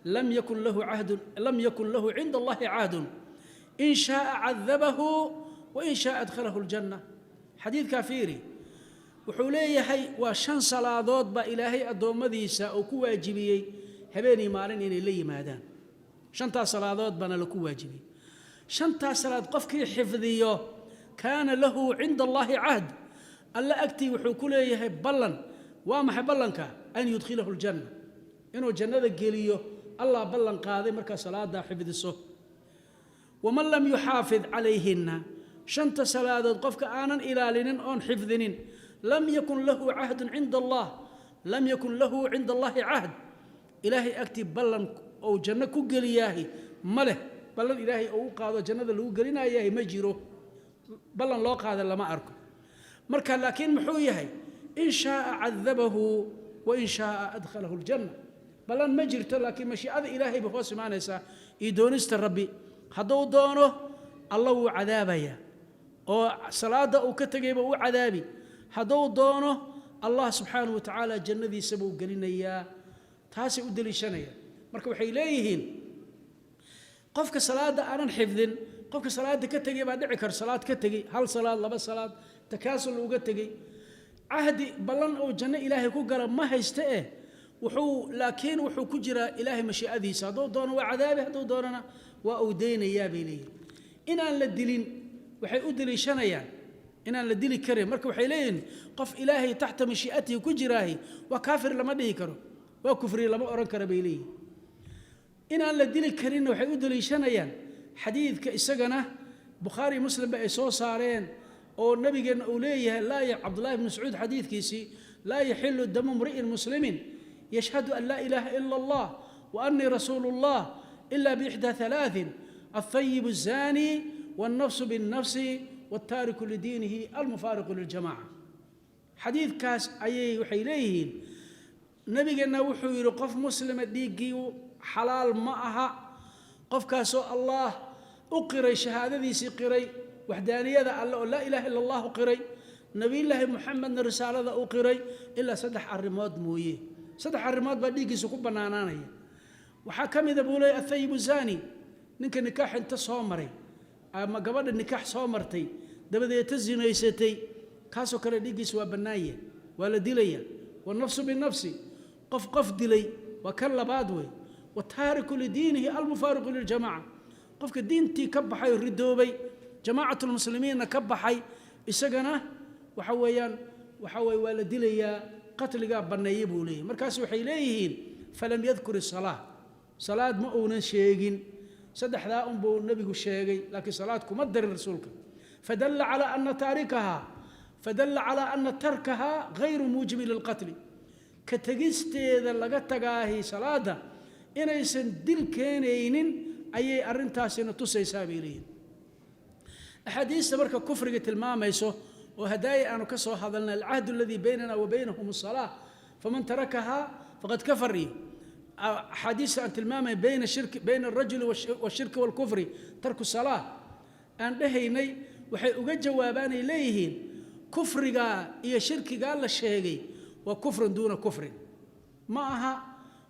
lam yakun lahu cahdun, lam yakun lahu cinda allahi cahdun, in shaaa cadabahu wain shaaa adkhalahu اljanna. Xadiidkaa fiiri, wuxuu leeyahay waa shan salaadood baa Ilaahay addoommadiisa uu ku waajibiyey habeenii maalin inay la yimaadaan. Shantaas salaadood baana laku waajibiyey. Shantaas salaad qofkii xifdiyo, kaana lahu cinda allaahi cahd, Alla agtii wuxuu ku leeyahay ballan. Waa maxay ballanka? An yudkhilahu aljanna, inuu jannada geliyo Allah ballan qaaday markaa salaadaa xifdiso. Waman lam yuxaafid calayhinna, shanta salaadood qofka aanan ilaalinin oon xifdinin, lam yakun lahu cahdun cinda allah, lam yakun lahu cinda allahi cahd, Ilaahay agtii ballan ou janno ku geliyaahi ma leh. Ballan Ilaahay ou u qaado jannada lagu gelinayahay ma jiro, ballan loo qaada lama arko. Marka laakiin muxuu yahay? In shaaa cadabahu wain shaaa adkhalahu aljanna. Ballan ma jirto, laakiin mashiicada Ilaahay bay hoos imaanaysaa iyo doonista Rabbi. Hadduu doono, Alla wuu cadaabayaa oo salaadda uu ka tegayba u cadaabi. Hadduu doono, Allah subxaanahu wa tacaala jannadiisa buu gelinayaa. Taasay u deliishanayaan. Marka waxay leeyihiin qofka salaadda aanan xifdin, qofka salaadda ka tegay baa dhici karo, salaad ka tegey, hal salaad, laba salaad, takaasul uga tegey, cahdi ballan uu janno Ilaahay ku gala ma hayste eh. Wuxuu laakiin wuxuu ku jiraa Ilaahay mashiicadiisa. Hadduu doono waa cadaabi, hadduu doonana waa uu deynayaa, bay leeyihin. Inaan la dilin waxay u deliishanayaan inaan la dili karin. Marka waxay leeyihiin qof Ilaahay taxta mashiicatihi ku jiraahi waa kaafir lama dhihi karo, waa kufriye lama odhan karo, bay leeyihin. Inaan la dili karinna waxay u deliishanayaan xadiidka isagana Bukhaari, Muslimba ay soo saareen oo nabigeenna uu leeyahay, laa, Cabdullahi bn Mascuud xadiidkiisii: laa yaxilu damu mri'in muslimin yashhadu an laa ilaaha ila allah wa annii rasuulu اllah ila biixdaa halaaثin: althayib الzani, wاlnafsu biاlnafsi, wاltaariku lidiinihi almufaariqu liljamaca. Xadiidkaas ayay waxay leeyihiin nabigeenna wuxuu yidhi qof muslima dhiiggii xalaal ma aha, qofkaasoo Allah u qiray, shahaadadiisii qiray, waxdaaniyada Alle oo laa ilaaha ila allahu qiray, Nebiyullaahi Muxamedna risaalada u qiray, ilaa saddex arrimood mooye. Saddex arrimood baa dhiiggiisa ku bannaanaanaya. Waxaa ka mida, buu leeyay, athayibu zani, ninka nikaax inta soo maray ama gabadha nikaax soo martay dabadeeta zinaysatay, kaasoo kale dhiiggiisa waa bannaanya, waa la dilaya. Wannafsu binafsi, qof qof dilay waa kan labaad wey. Wataariku lidiinihi almufaariqu liljamaca, qofka diintii ka baxay oo ridoobay, jamaacatu lmuslimiinna ka baxay, isagana waxa weeyaan waxa weye waa la dilayaa, qatligaa banneeye, buu leeyahy. Markaas waxay leeyihiin falam yadkur isalaa, salaad ma uunan sheegin, saddexdaa unbuu nebigu sheegay, laakiin salaad kuma darin rasuulka. Fadalla calaa ana taarikaha, fadalla calaa ana tarkaha gayru muujibin lilqatli, ka tegisteeda laga tagaahi salaada inaysan dil keenaynin ayay arrintaasina tusaysaa, bay leeyihin. Axaadiista marka kufriga tilmaamayso oo hadaaya aanu ka soo hadalnay, alcahdu aladii baynana wa baynahum asalaa, faman tarakahaa faqad kafar, iyo axaadiista aan tilmaamay bayna shirki, bayna alrajuli washirki walkufri tarku salaa aan dhehaynay, waxay uga jawaabaanay leeyihiin kufrigaa iyo shirkigaa la sheegay waa kufrun duuna kufrin, ma aha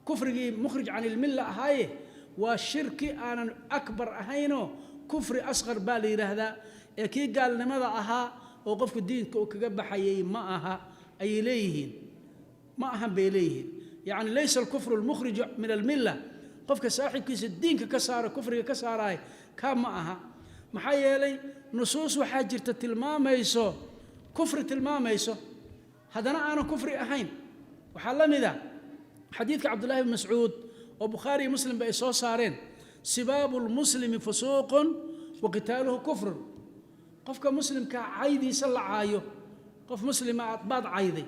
kufrigii mukhrij can ilmilla ahaaye, waa shirki aanan akbar ahaynoo kufri asqar baa la yidhaahdaa, ee kii gaalnimada ahaa oo qofku diinka uu kaga baxayay ma aha, ayay leeyihiin. Ma ahan, bay leeyihiin. Yacni laysa alkufru almukhriju min almilla, qofka saaxiibkiisa diinka ka saara, kufriga ka saaraay kaa ma aha. Maxaa yeelay nusuus waxaa jirta tilmaamayso kufri, tilmaamayso haddana aanan kufri ahayn. Waxaa la mid a xadiidka Cabdullahi bn Mascuud oo Bukhaari iyo Muslimba ay soo saareen: sibaabu lmuslimi fusuuqun wa qitaaluhu kufrun. Qofka muslimkaa caydiisa la caayo, qof muslima aad baad cayday,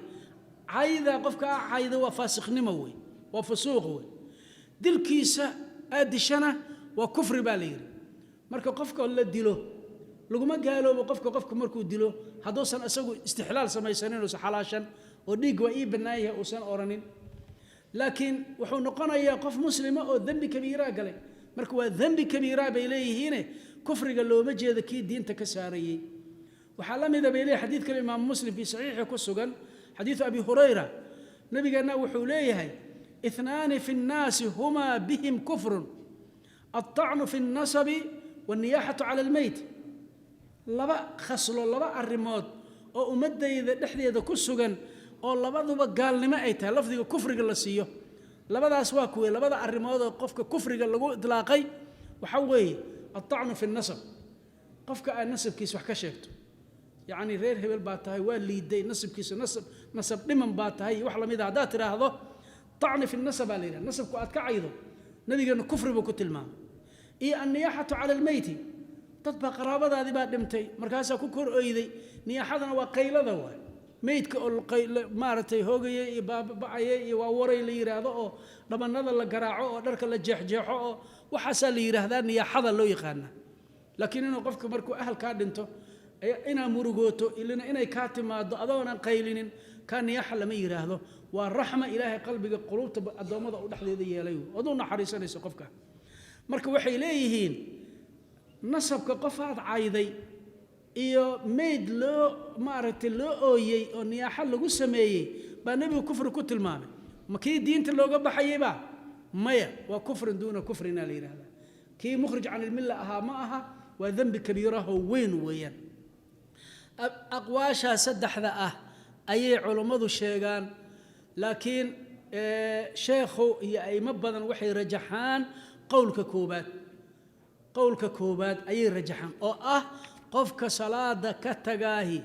cayda qofka aa cayda waa faasiknimo wey, waa fusuuq wey, dilkiisa aad dishana waa kufri, baa la yidhi. Marka qofka la dilo laguma gaaloobo. Qofka markuu dilo, hadduusan isagu istixlaal samaysanin, uusan xalaashan oo dhiig waa ii bannaan yahay uusan odhanin. Laakiin wuxuu noqonayaa qof muslima oo dembi kabiiraa galay. Marka waa dembi kabiiraa bay leeyihiine, kufriga looma jeedo kii diinta ka saarayey. Waxaa la mida bay leeyihin xadiid kale Imaamu Muslim fii saxiixi ku sugan, xadiidu Abi Hurayra. Nabigeenna wuxuu leeyahay: اثنان في الناس هما بهم كفر، الطعن في النسب والنياحة على الميت. Laba khaslo, laba arrimood oo ummadayda dhexdeeda ku sugan oo labaduba gaalnimo ay tahay, lafdiga kufriga la siiyo, labadaas waa kuwee? Labada arrimood oo qofka kufriga lagu idlaaqay waxaa weeye الطعن في النسب, qofka aad nasabkiisa wax ka sheegto, yacni reer hebel baa tahay, waa liiday nasabkiisa, nasab nasab dhiman baa tahay iyo wax lamid a haddaad tidhaahdo, طعن في النسب baa la yidhaha, nasabku aad ka caydo, nabigeena kufri buu ku tilmaamay. Iyo النياحة على الميت, dad baa qaraabadaadii baa dhintay, markaasaa ku kor oyday. Niyaaxadana waa qaylada, waay meydka oo maaragtay hoogayay iyo baaba'ayay iyo waa waray la yidhaahdo, oo dhabannada la garaaco oo dharka la jeexjeexo, oo waxaasaa la yidhaahdaa niyaaxada loo yaqaana. Laakiin inuu qofka markuu ahalkaa dhinto inaa murugooto ilina inay kaa timaado adoonan qaylinin, kaa niyaaxa lama yidhaahdo. Waa raxma Ilaahay qalbiga quluubta addoommada u dhexdeeda yeelay, ood u naxariisanayso qofka. Marka waxay leeyihiin nasabka qofaad cayday iyo meyd loo maaragtay loo ooyey oo niyaaxo lagu sameeyey baa nebigu kufri ku tilmaamay. Ma kii diinta looga baxayeyba? Maya, waa كفر دون كفر na la yidhahdaa. Kii مخرج عن الملة ahaa ma aha, waa dembi kabiirahoo weyn weeyaan. Aqwaashaa saddexda ah ayay culummadu sheegaan, laakiin sheekhu iyo aimo badan waxay rajaxaan qowlka koobaad. Qowlka koobaad ayay rajaxaan, oo ah qofka salaada ka tagaahi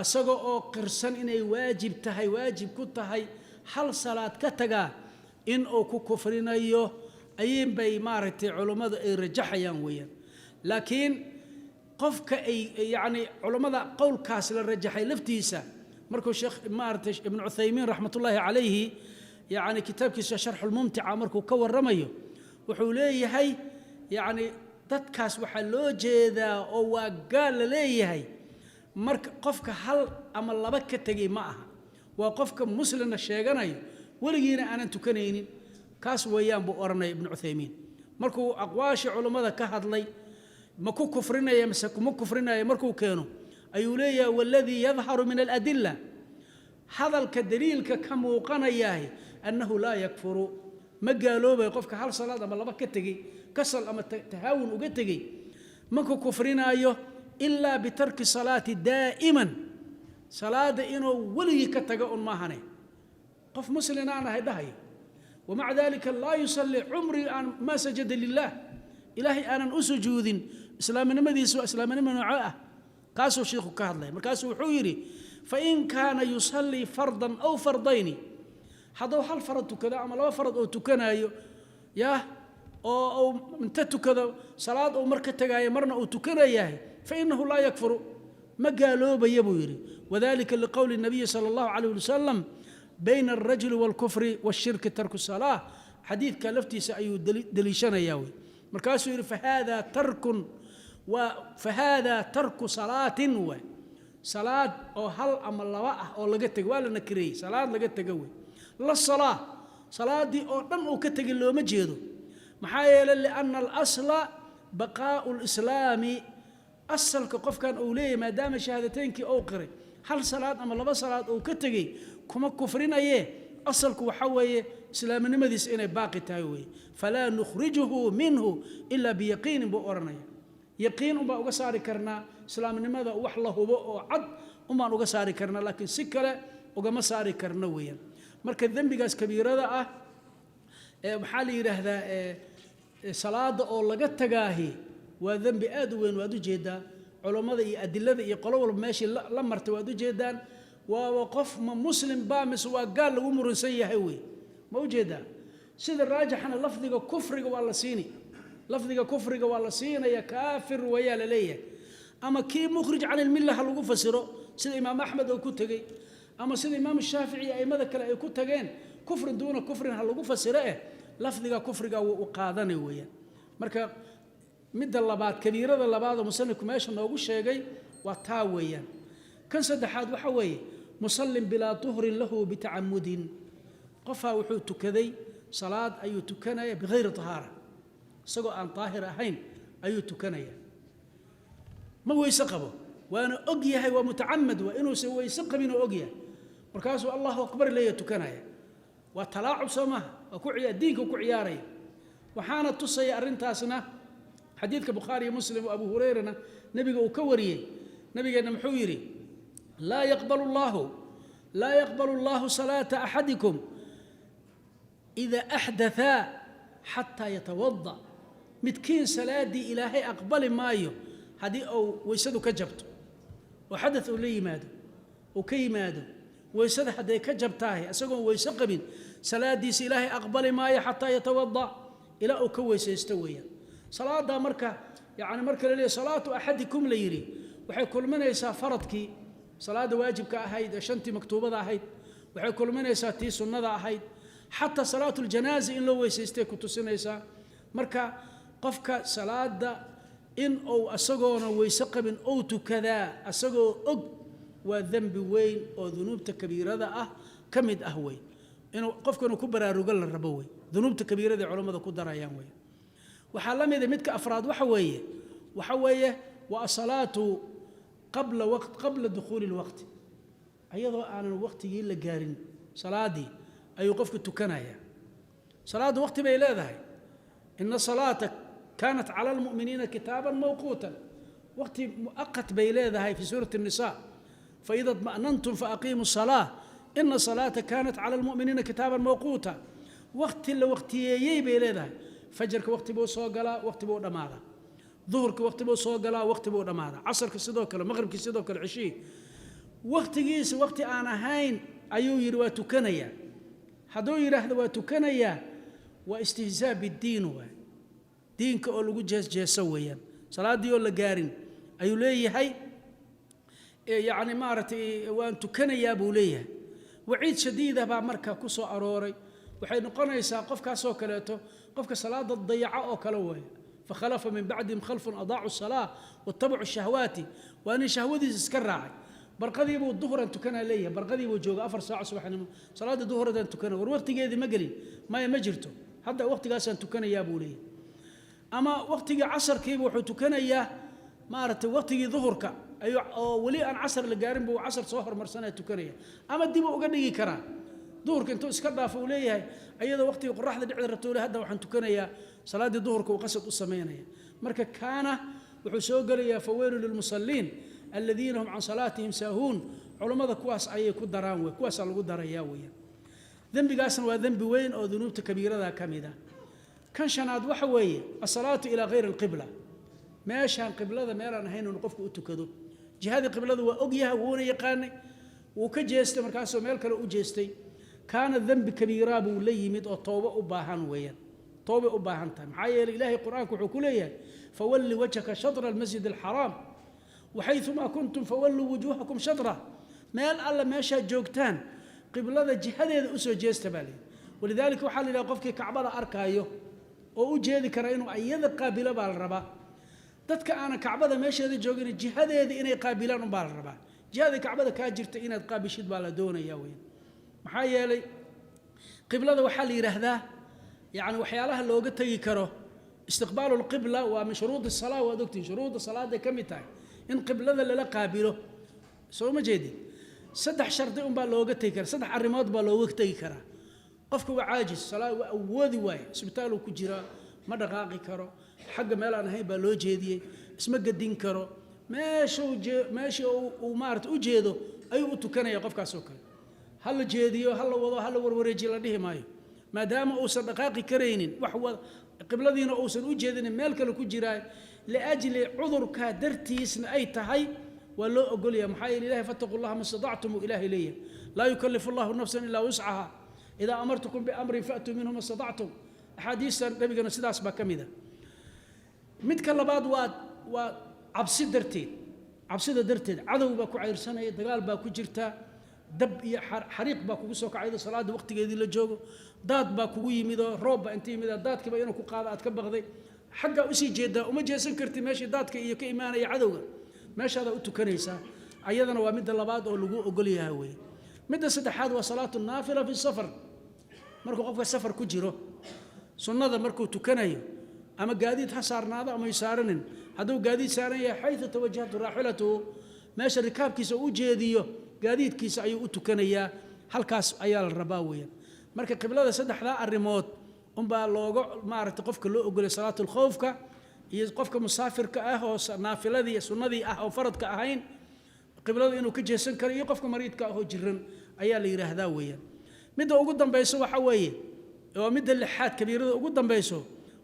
asaga oo qirsan inay waajib tahay, waajib ku tahay, hal salaad ka tagaa in uu ku kufrinayo ayin bay maaragtay culummadu ay rajaxayaan weeyaan. Laakiin qofka ay yacni culummada qowlkaas la rajaxay laftiisa, markuu sheekh maaragtay Ibnu Cuthaymiin raxmatullaahi calayhi, yacni kitaabkiisa Sharxulmumtica markuu ka warramayo, wuxuu leeyahay yacni dadkaas waxaa loo jeedaa oo waa gaal la leeyahay marka qofka hal ama laba ka tegey ma aha, waa qofka muslimna sheeganayo weligiina aanan tukanaynin, kaas weeyaan buu odhanaya Ibnu Cuthaymiin. Markuu aqwaashii culummada ka hadlay, ma ku kufrinaya mise kuma kufrinaya markuu keeno, ayuu leeyahay: والذي يظهر من الأدلة, hadalka daliilka ka muuqanayahay, أنه لا يكفر, ma gaaloobayo qofka hal salaad ama laba ka tegey, kasal ama tahaawun uga tegey, ma ku kufrinaayo, إلا بترك الصلاة دائما, salaada inuu weligii ka tago un maahane. Qof muslin aan ahay dhahayo, ومع ذلك لا يصلي, cumri aan ما سجد لله, Ilaahay aanan u sujuudin, islaamnimadiisu waa islaamnimo nooco ah? Kaasuu shiikhu ka hadlaya. Markaasuu wuxuu yidhi: فإن كان يصلي فرضا أو فرضين, hadduu hal farad tukado ama laba farad oo tukanayo yah, oo uu inta tukado salaad uu mar ka tegaayo marna uu tukanayahay, فإنه لا يكفر, ma gaaloobaya buu yidhi. وذلك لقول النبي صلى الله عليه وسلم: بين الرجل والكفر والشرك ترك الصلاة. Xadiidka laftiisa ayuu deliishanayaa wey. Markaasuu yidhi: فهذا ترك صلاة, waay salaad oo hal ama laba ah oo laga tegay, waa la nakireeyey, salaad laga tego wey, لا الصلاة, salaadii oo dhan uu ka tegay looma jeedo. Maxaa yeelay لأن الأصل بقاء الإسلام, asalka qofkan uu leeyahay maadaama shahaadateynkii uu qiray, hal salaad ama laba salaad uu ka tegey kuma kufrinaye, asalku waxa weeye islaamnimadiisa inay baaqi tahay weeye. فلا نخرجه منه إلا بيقين buu odhanaya. Yaqiin unbaan uga saari karnaa islaamnimada, wax la hubo oo cad unbaan uga saari karnaa, laakiin si kale ugama saari karno weeyaan. Marka dembigaas kabiirada ah ee maxaa la yidhaahdaa salaada oo laga tagaahi waa dembi aad u weyn. Waad ujeedaa culummada iyo adilada iyo qolo walba meeshii la martay, waad ujeedaan. Waaba qof ma muslim baa mise waa gaal lagu muransan yahay wey. Ma ujeedaa? Sida raajixana lafdiga kufriga waa la siini, lafdiga kufriga waa la siinaya, kaafir wayaa la leeyahay. Ama kii مخرج عن الملة ha lagu fasiro sida Imaam Axmed oo ku tegey, ama sida Imaam Shaafici iyo aimada kale ay ku tageen كفر دون كفر ha lagu fasiro. Lafdiga kufriga wuu u qaadanay weeyaan. Marka midda labaad, kabiirada labaad oo musanifku meesha noogu sheegay waa taa weeyaan. Kan saddexaad waxa weeye مصل بلا طهر له بتعمد. Qofaa wuxuu tukaday salaad ayuu tukanaya bihayri tahaara, isagoo aan daahir ahayn ayuu tukanaya, ma weyse qabo, waana og yahay, waa mutacamad, waa inuusan weyse qabin oo og yahay, markaasuu Allahu akbar leeya tukanaya. Waa talaacub, soo maaha? Waa ku diinka ku ciyaaraya. Waxaana tusaya arrintaasna xadiidka Bukhaari iyo Muslim oo Abu Hurayrana nebiga uu ka wariyey. Nabigeenna muxuu yidhi? Laa yaqbalu Allahu salaata axadikum ida axdathaa xataa yatawada. Midkiin salaaddii Ilaahay aqbali maayo haddii uu weysadu ka jabto oo xadath uu la yimaado, uu ka yimaado weysada. Hadday ka jabtaahay isagoon weyse qabin, salaadiisa Ilaahay aqbali maayo xataa yatawada, ilaa uu ka weysaysto weeyaan. Salaaddaa marka, yacni marka la leeyahy salaatu axadikum la yidhi, waxay kulminaysaa faradkii, salaadda waajibka ahayd ee shantii maktuubada ahayd, waxay kulminaysaa tii sunnada ahayd, xataa salaatu ljanaaza in loo weysaystay ku tusinaysaa. Marka qofka salaada in uu asagoona weyse qabin ou tukadaa asagoo og waa dembi weyn oo dunuubta kabiirada ah ka mid ah wey. Inuu qofka inuu ku baraarugo la rabo wey, dunuubta kabiirada ee culammada ku darayaan wey. Waxaa la mida midka afraad, waxa weeye waa asalaatu qabla waqt, qabla dukhuuli lwaqti, ayadoo aanan waqtigii la gaarin salaadii ayuu qofku tukanaya. Salaaddu waqti bay leedahay. Ina salaata kaanat cala almu'miniina kitaaban mawquutan, waqti mu'aqat bay leedahay fi suurati الnisa: faida اطma'nantum faaqiimu الsalaa ina salaata kaanat cala almu'miniina kitaaban mawquuta. Waqti la waqtiyeeyey bay leedahay. Fajarka waqti buu soo galaa, waqti buu dhammaadaa. Duhurka waqti buu soo galaa, waqti buu dhammaadaa. Casarka sidoo kale, maqribkii sidoo kale, ceshihii waqtigiisa waqti aan ahayn ayuu yidhi waa tukanayaa. Hadduu yidhaahdo waa tukanayaa, waa istihzaa biddiin, waay diinka oo lagu jeesjeeso weeyaan. Salaaddii oo la gaarin ayuu leeyahay, yacni maaragtay, waan tukanayaa buu leeyahay. Waciid shadiida baa marka ku soo arooray. Waxay noqonaysaa qofkaasoo kaleeto qofka salaada dayaca oo kale weeye. Fakhalafa min bacdihim khalfun adaacu salaa watabacuu shahwaati. Waa nin shahwadiisa iska raacay. Barqadiibuu duhuran tukanaa leeyahay, barqadiibuu jooga 4 saaco subaxnimo, salaadda duhuradaan tukana. War, waqtigeedii ma gelin, maya, ma jirto, hadda waqtigaasaan tukanayaa buu leeyahay. Ama waqtigii casarkiiba wuxuu tukanayaa, maaragtay, waqtigii duhurka ayuu oo weli aan casar la gaarin buu casar soo hormarsanaya tukanaya. Ama dib uu uga dhigi karaa duhurka, intuu iska dhaafo uu leeyahay ayadoo waqtigii qoraxda dhicda rabto uu leeyahay hadda waxaan tukanayaa salaaddii duhurka, uu qasad u samaynaya. Marka kaana wuxuu soo gelayaa faweylu lilmusalliin aladiina hum can salaatihim saahuun. Culammada kuwaas ayay ku daraan wey, kuwaasaa lagu darayaa weeyaan. Dembigaasna waa dembi weyn oo dunuubta kabiirada ka mid ah. Kan shanaad waxa weeye asalaatu ilaa hayri alqibla, meeshaan qiblada meelaan ahayn inuu qofku u tukado. Jihadii qiblada waa ogyahay, wuuna yaqaanay, wuu ka jeestay, markaasuu meel kale u jeestay. Kaana dembi kabiiraa buu la yimid oo toobo u baahan weeyaan, toobay u baahan tahay. Maxaa yeelay Ilaahay Qur-aanku wuxuu ku leeyahay: fawalli wajhaka shatra almasjid alxaraam waxayumaa kuntum fawalluu wujuuhakum shatra. Meel alla meeshaad joogtaan qiblada jihadeeda usoo jeesta baa layidhi. Walidaalika waxaa la yidhaha qofkii Kacbada arkaayo oo u jeedi kara inuu iyada qaabilo baa la rabaa. Dadka aanan Kacbada meesheeda joogin jihadeeda inay qaabilaan unbaa la rabaa. Jihada Kacbada kaa jirta inaad qaabishid baa la doonaya weyan. Maxaa yeelay qiblada waxaa la yidhaahdaa, yacni waxyaalaha looga tegi karo, istiqbaalu lqibla waa min shuruudi salaa. Waad ogtihin, shuruudda salaaday ka mid tahay in qiblada lala qaabilo, soo ma jeedin? Saddex shardi unbaa looga tegi karaa, saddex arrimood baa looga tegi karaa. Qofka waa caajis, salaa waa awoodi waaye, isbitaaluu ku jiraa, ma dhaqaaqi karo, xagga meel aan ahayn baa loo jeediyey, isma gedin karo, meeshuu meeshii uu maarata u jeedo ayuu u tukanaya. Qofkaas oo kale ha la jeediyo, ha la wado, ha la warwareejiyo la dhihi maayo, maadaama uusan dhaqaaqi karaynin, wax qibladiina uusan u jeedinin, meel kale ku jiraa, liajli cudurkaa dartiisna ay tahay, waa loo ogolaya. Maxaa yeele Ilahay fattaqu llaha ma statactum uu Ilaahay leeyahay. Laa yukallifu allahu nafsan ilaa wuscaha, idaa amartukum biamrin faatuu minhu ma statactum. Axaadiistan nabigana sidaas baa ka mid a. Midka labaad waa cabsi darteed, cabsida darteed. Cadow baa ku cayrsanaya, dagaal baa ku jirta, dab iyo xariiq baa kugu soo kacaydo, salaadda waqtigeedii la joogo, daad baa kugu yimidoo roob baa inta yimid, daadkiiba inuu ku qaado aad ka baqday, xaggaa usii jeedaa, uma jeesan kartid meeshii daadka iyo ka imaanaya cadowga, meeshaadaa u tukanaysaa. Ayadana waa midda labaad oo lagu ogol yahay weeye. Midda saddexaad waa salaatu naafila fi safar. Markuu qofka safar ku jiro, sunnada markuu tukanayo, ama gaadiid ha saarnaado ama saaranin, hadduu gaadiid saaran yahay, xaytu tawajahtu raaxilatuhu, meesha rikaabkiisa u jeediyo gaadiidkiisa ayuu u tukanayaa. Halkaas ayaa la rabaa weeyaan. Marka qiblada saddexdaa arrimood unbaa looga maaragtay qofka loo ogolay: salaatulkhowfka iyo qofka musaafirka ah oo naafiladii sunnadii ah oo faradka ahayn qiblada inuu ka jeesan karo, iyo qofka mariidka ah oo jiran ayaa la yidhaahdaa weeyaan. Midda ugu dambayso waxa weeye, oo midda lixaad, kabiirada ugu dambayso,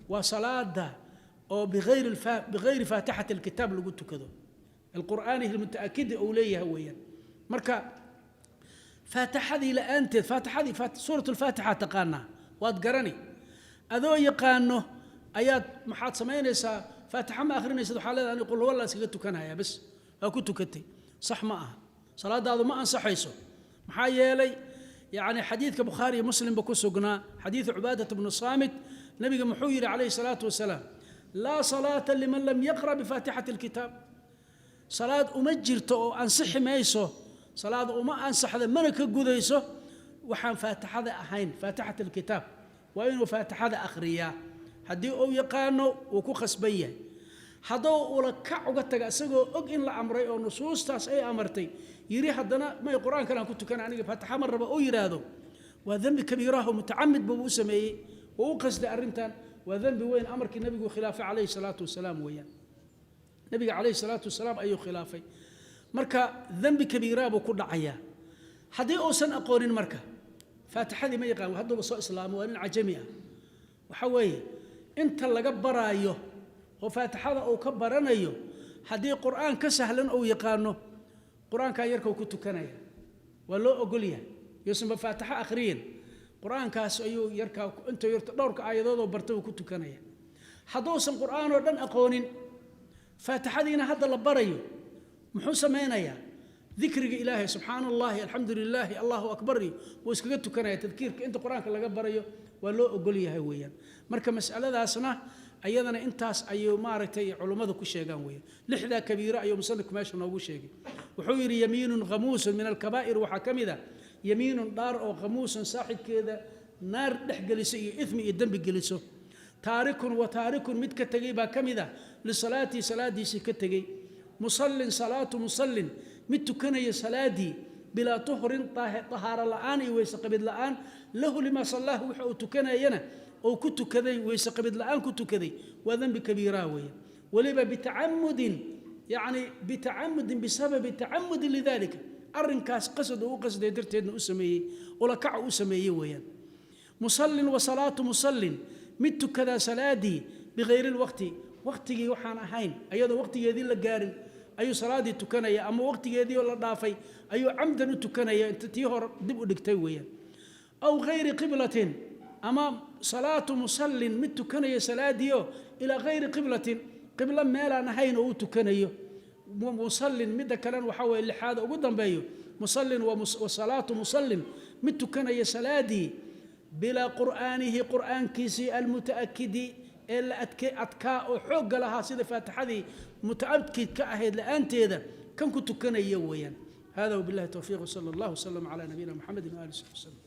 waa salaada oo bigayri faatixati alkitaab lagu tukado, alqur'aanihi almutaakidi uu leeyahay weeyaan. Marka faatixadii la'aanteed, faatixadii, suurat alfaatixa taqaanaa, waad garani, adoo yaqaano ayaad maxaad samaynaysaa? Faatixa ma akhrinaysid. Waxaa leedahay, "Ani qul huwa Allah iskaga tukanaya." Bas, waa ku tukatay. Sax ma aha, salaadaadu ma ansaxayso. Maxaa yeelay, yacni, xadiidka Bukhaari iyo Muslimba ku sugnaa, xadiidu Cubaadata bnu Saamit, nabiga muxuu yidhi calayhi salaatu wasalaam? "Laa salaata liman lam yaqra bifaatixati alkitaab." Salaad uma jirto oo ansixi mayso, salaad uma ansaxda, mana ka gudayso waxaan faatixada ahayn. Faatixat alkitaab waa inuu faatixada akhriyaa. Haddii uu yaqaano, wuu ku khasban yahay. Hadduu ula kac uga taga, isagoo og in la amray oo nusuustaas ay amartay, yidhi haddana, "May, qur-aankan aan ku tukana, aniga faatixa ma raba," uu yidhaahdo, waa dembi kabiiraho mutacamid buu u sameeyey oo u qasday arrintan. Waa dembi weyn. Amarkii nabigu khilaafay calayhi salaatu wasalaam weeyaan. Nabiga calayhi salaatu wasalaam ayuu khilaafay. Marka dembi kabiiraa buu ku dhacayaa. Haddii uusan aqoonin, marka faatixadii ma yaqaan, hadduuba soo islaamo, waa nin cajami ah, waxa weeye inta laga baraayo oo faatixada uu ka baranayo, haddii qur'aan ka sahlan uu yaqaano, qur-aankaa yarka uu ku tukanaya waa loo ogol yahay. Yuusanba faatixo akhriyin, qur-aankaas ayuu yarkaa intuu yarto dhowrka aayadoodoo barta uu ku tukanaya. Hadduusan qur'aan oo dhan aqoonin, faatixadiina hadda la barayo, muxuu samaynayaa? Dikriga Ilaahay, subxaana Allahi, alxamdu lilaahi, allahu akbar, iyo wuu iskaga tukanaya. Tadkiirka inta qur-aanka laga barayo waa loo ogol yahay weeyaan. Marka mas'aladaasna ayadana intaas ayuu maaragtay culummadu ku sheegaan weeyaan. Lixdaa kabiiro ayuu musanifku meesha noogu sheegay. Wuxuu yidhi: yamiinun khamuusun min alkabaa'ir. Waxaa ka mid a yamiinun, dhaar oo khamuusun, saaxibkeeda naar dhex geliso iyo ithmi iyo dembi geliso. Taarikun wa taarikun, mid ka tegey baa ka mid a, lisalaatii, salaadiisii ka tegey. Musallin, salaatu musallin, mid tukanaya salaadii, bilaa tuhrin, tahaaro la'aan iyo weyse qabid la'aan, lahu limaa sallaahu, waxa uu tukanayana oo ku tukaday, weyse qabid la'aan ku tukaday, waa dembi kabiiraa weeye. Weliba bitacamudin, yacni bitacamudin, bisababi tacamudin lidalika, arrinkaas qasad uu u qasday darteedna u sameeyey, ulakac u sameeyey weeyaan. Musallin wa salaatu musallin, mid tukadaa salaadii bikayri lwaqti, waqtigii waxaan ahayn, ayadoo waqtigeedii la gaarin ayuu salaaddii tukanaya, ama waqtigeedii oo la dhaafay ayuu camdan u tukanaya, inta tii hore dib u dhigtay weeyaan. Aw hayri qiblatin, ama salaatu musallin, mid tukanaya salaadiio ilaa hayri qiblatin, qiblo meelaan ahayn oo u tukanayo. Musallin, midda kalena waxaa weeye lixaada ugu dambeeyo, musallin wa salaatu musallin, mid tukanaya salaadii bilaa qur'aanihi, qur'aankiisii almutaakidi, ee la adke adkaa oo xoogga lahaa, sida faatixadii mutaakid ka ahayd, la'aanteeda kan ku tukanaya weeyaan. Hada wabillahi towfiiq, wsala allah wasalam calaa nabiyina Muxamedi waali saxbi wasalam.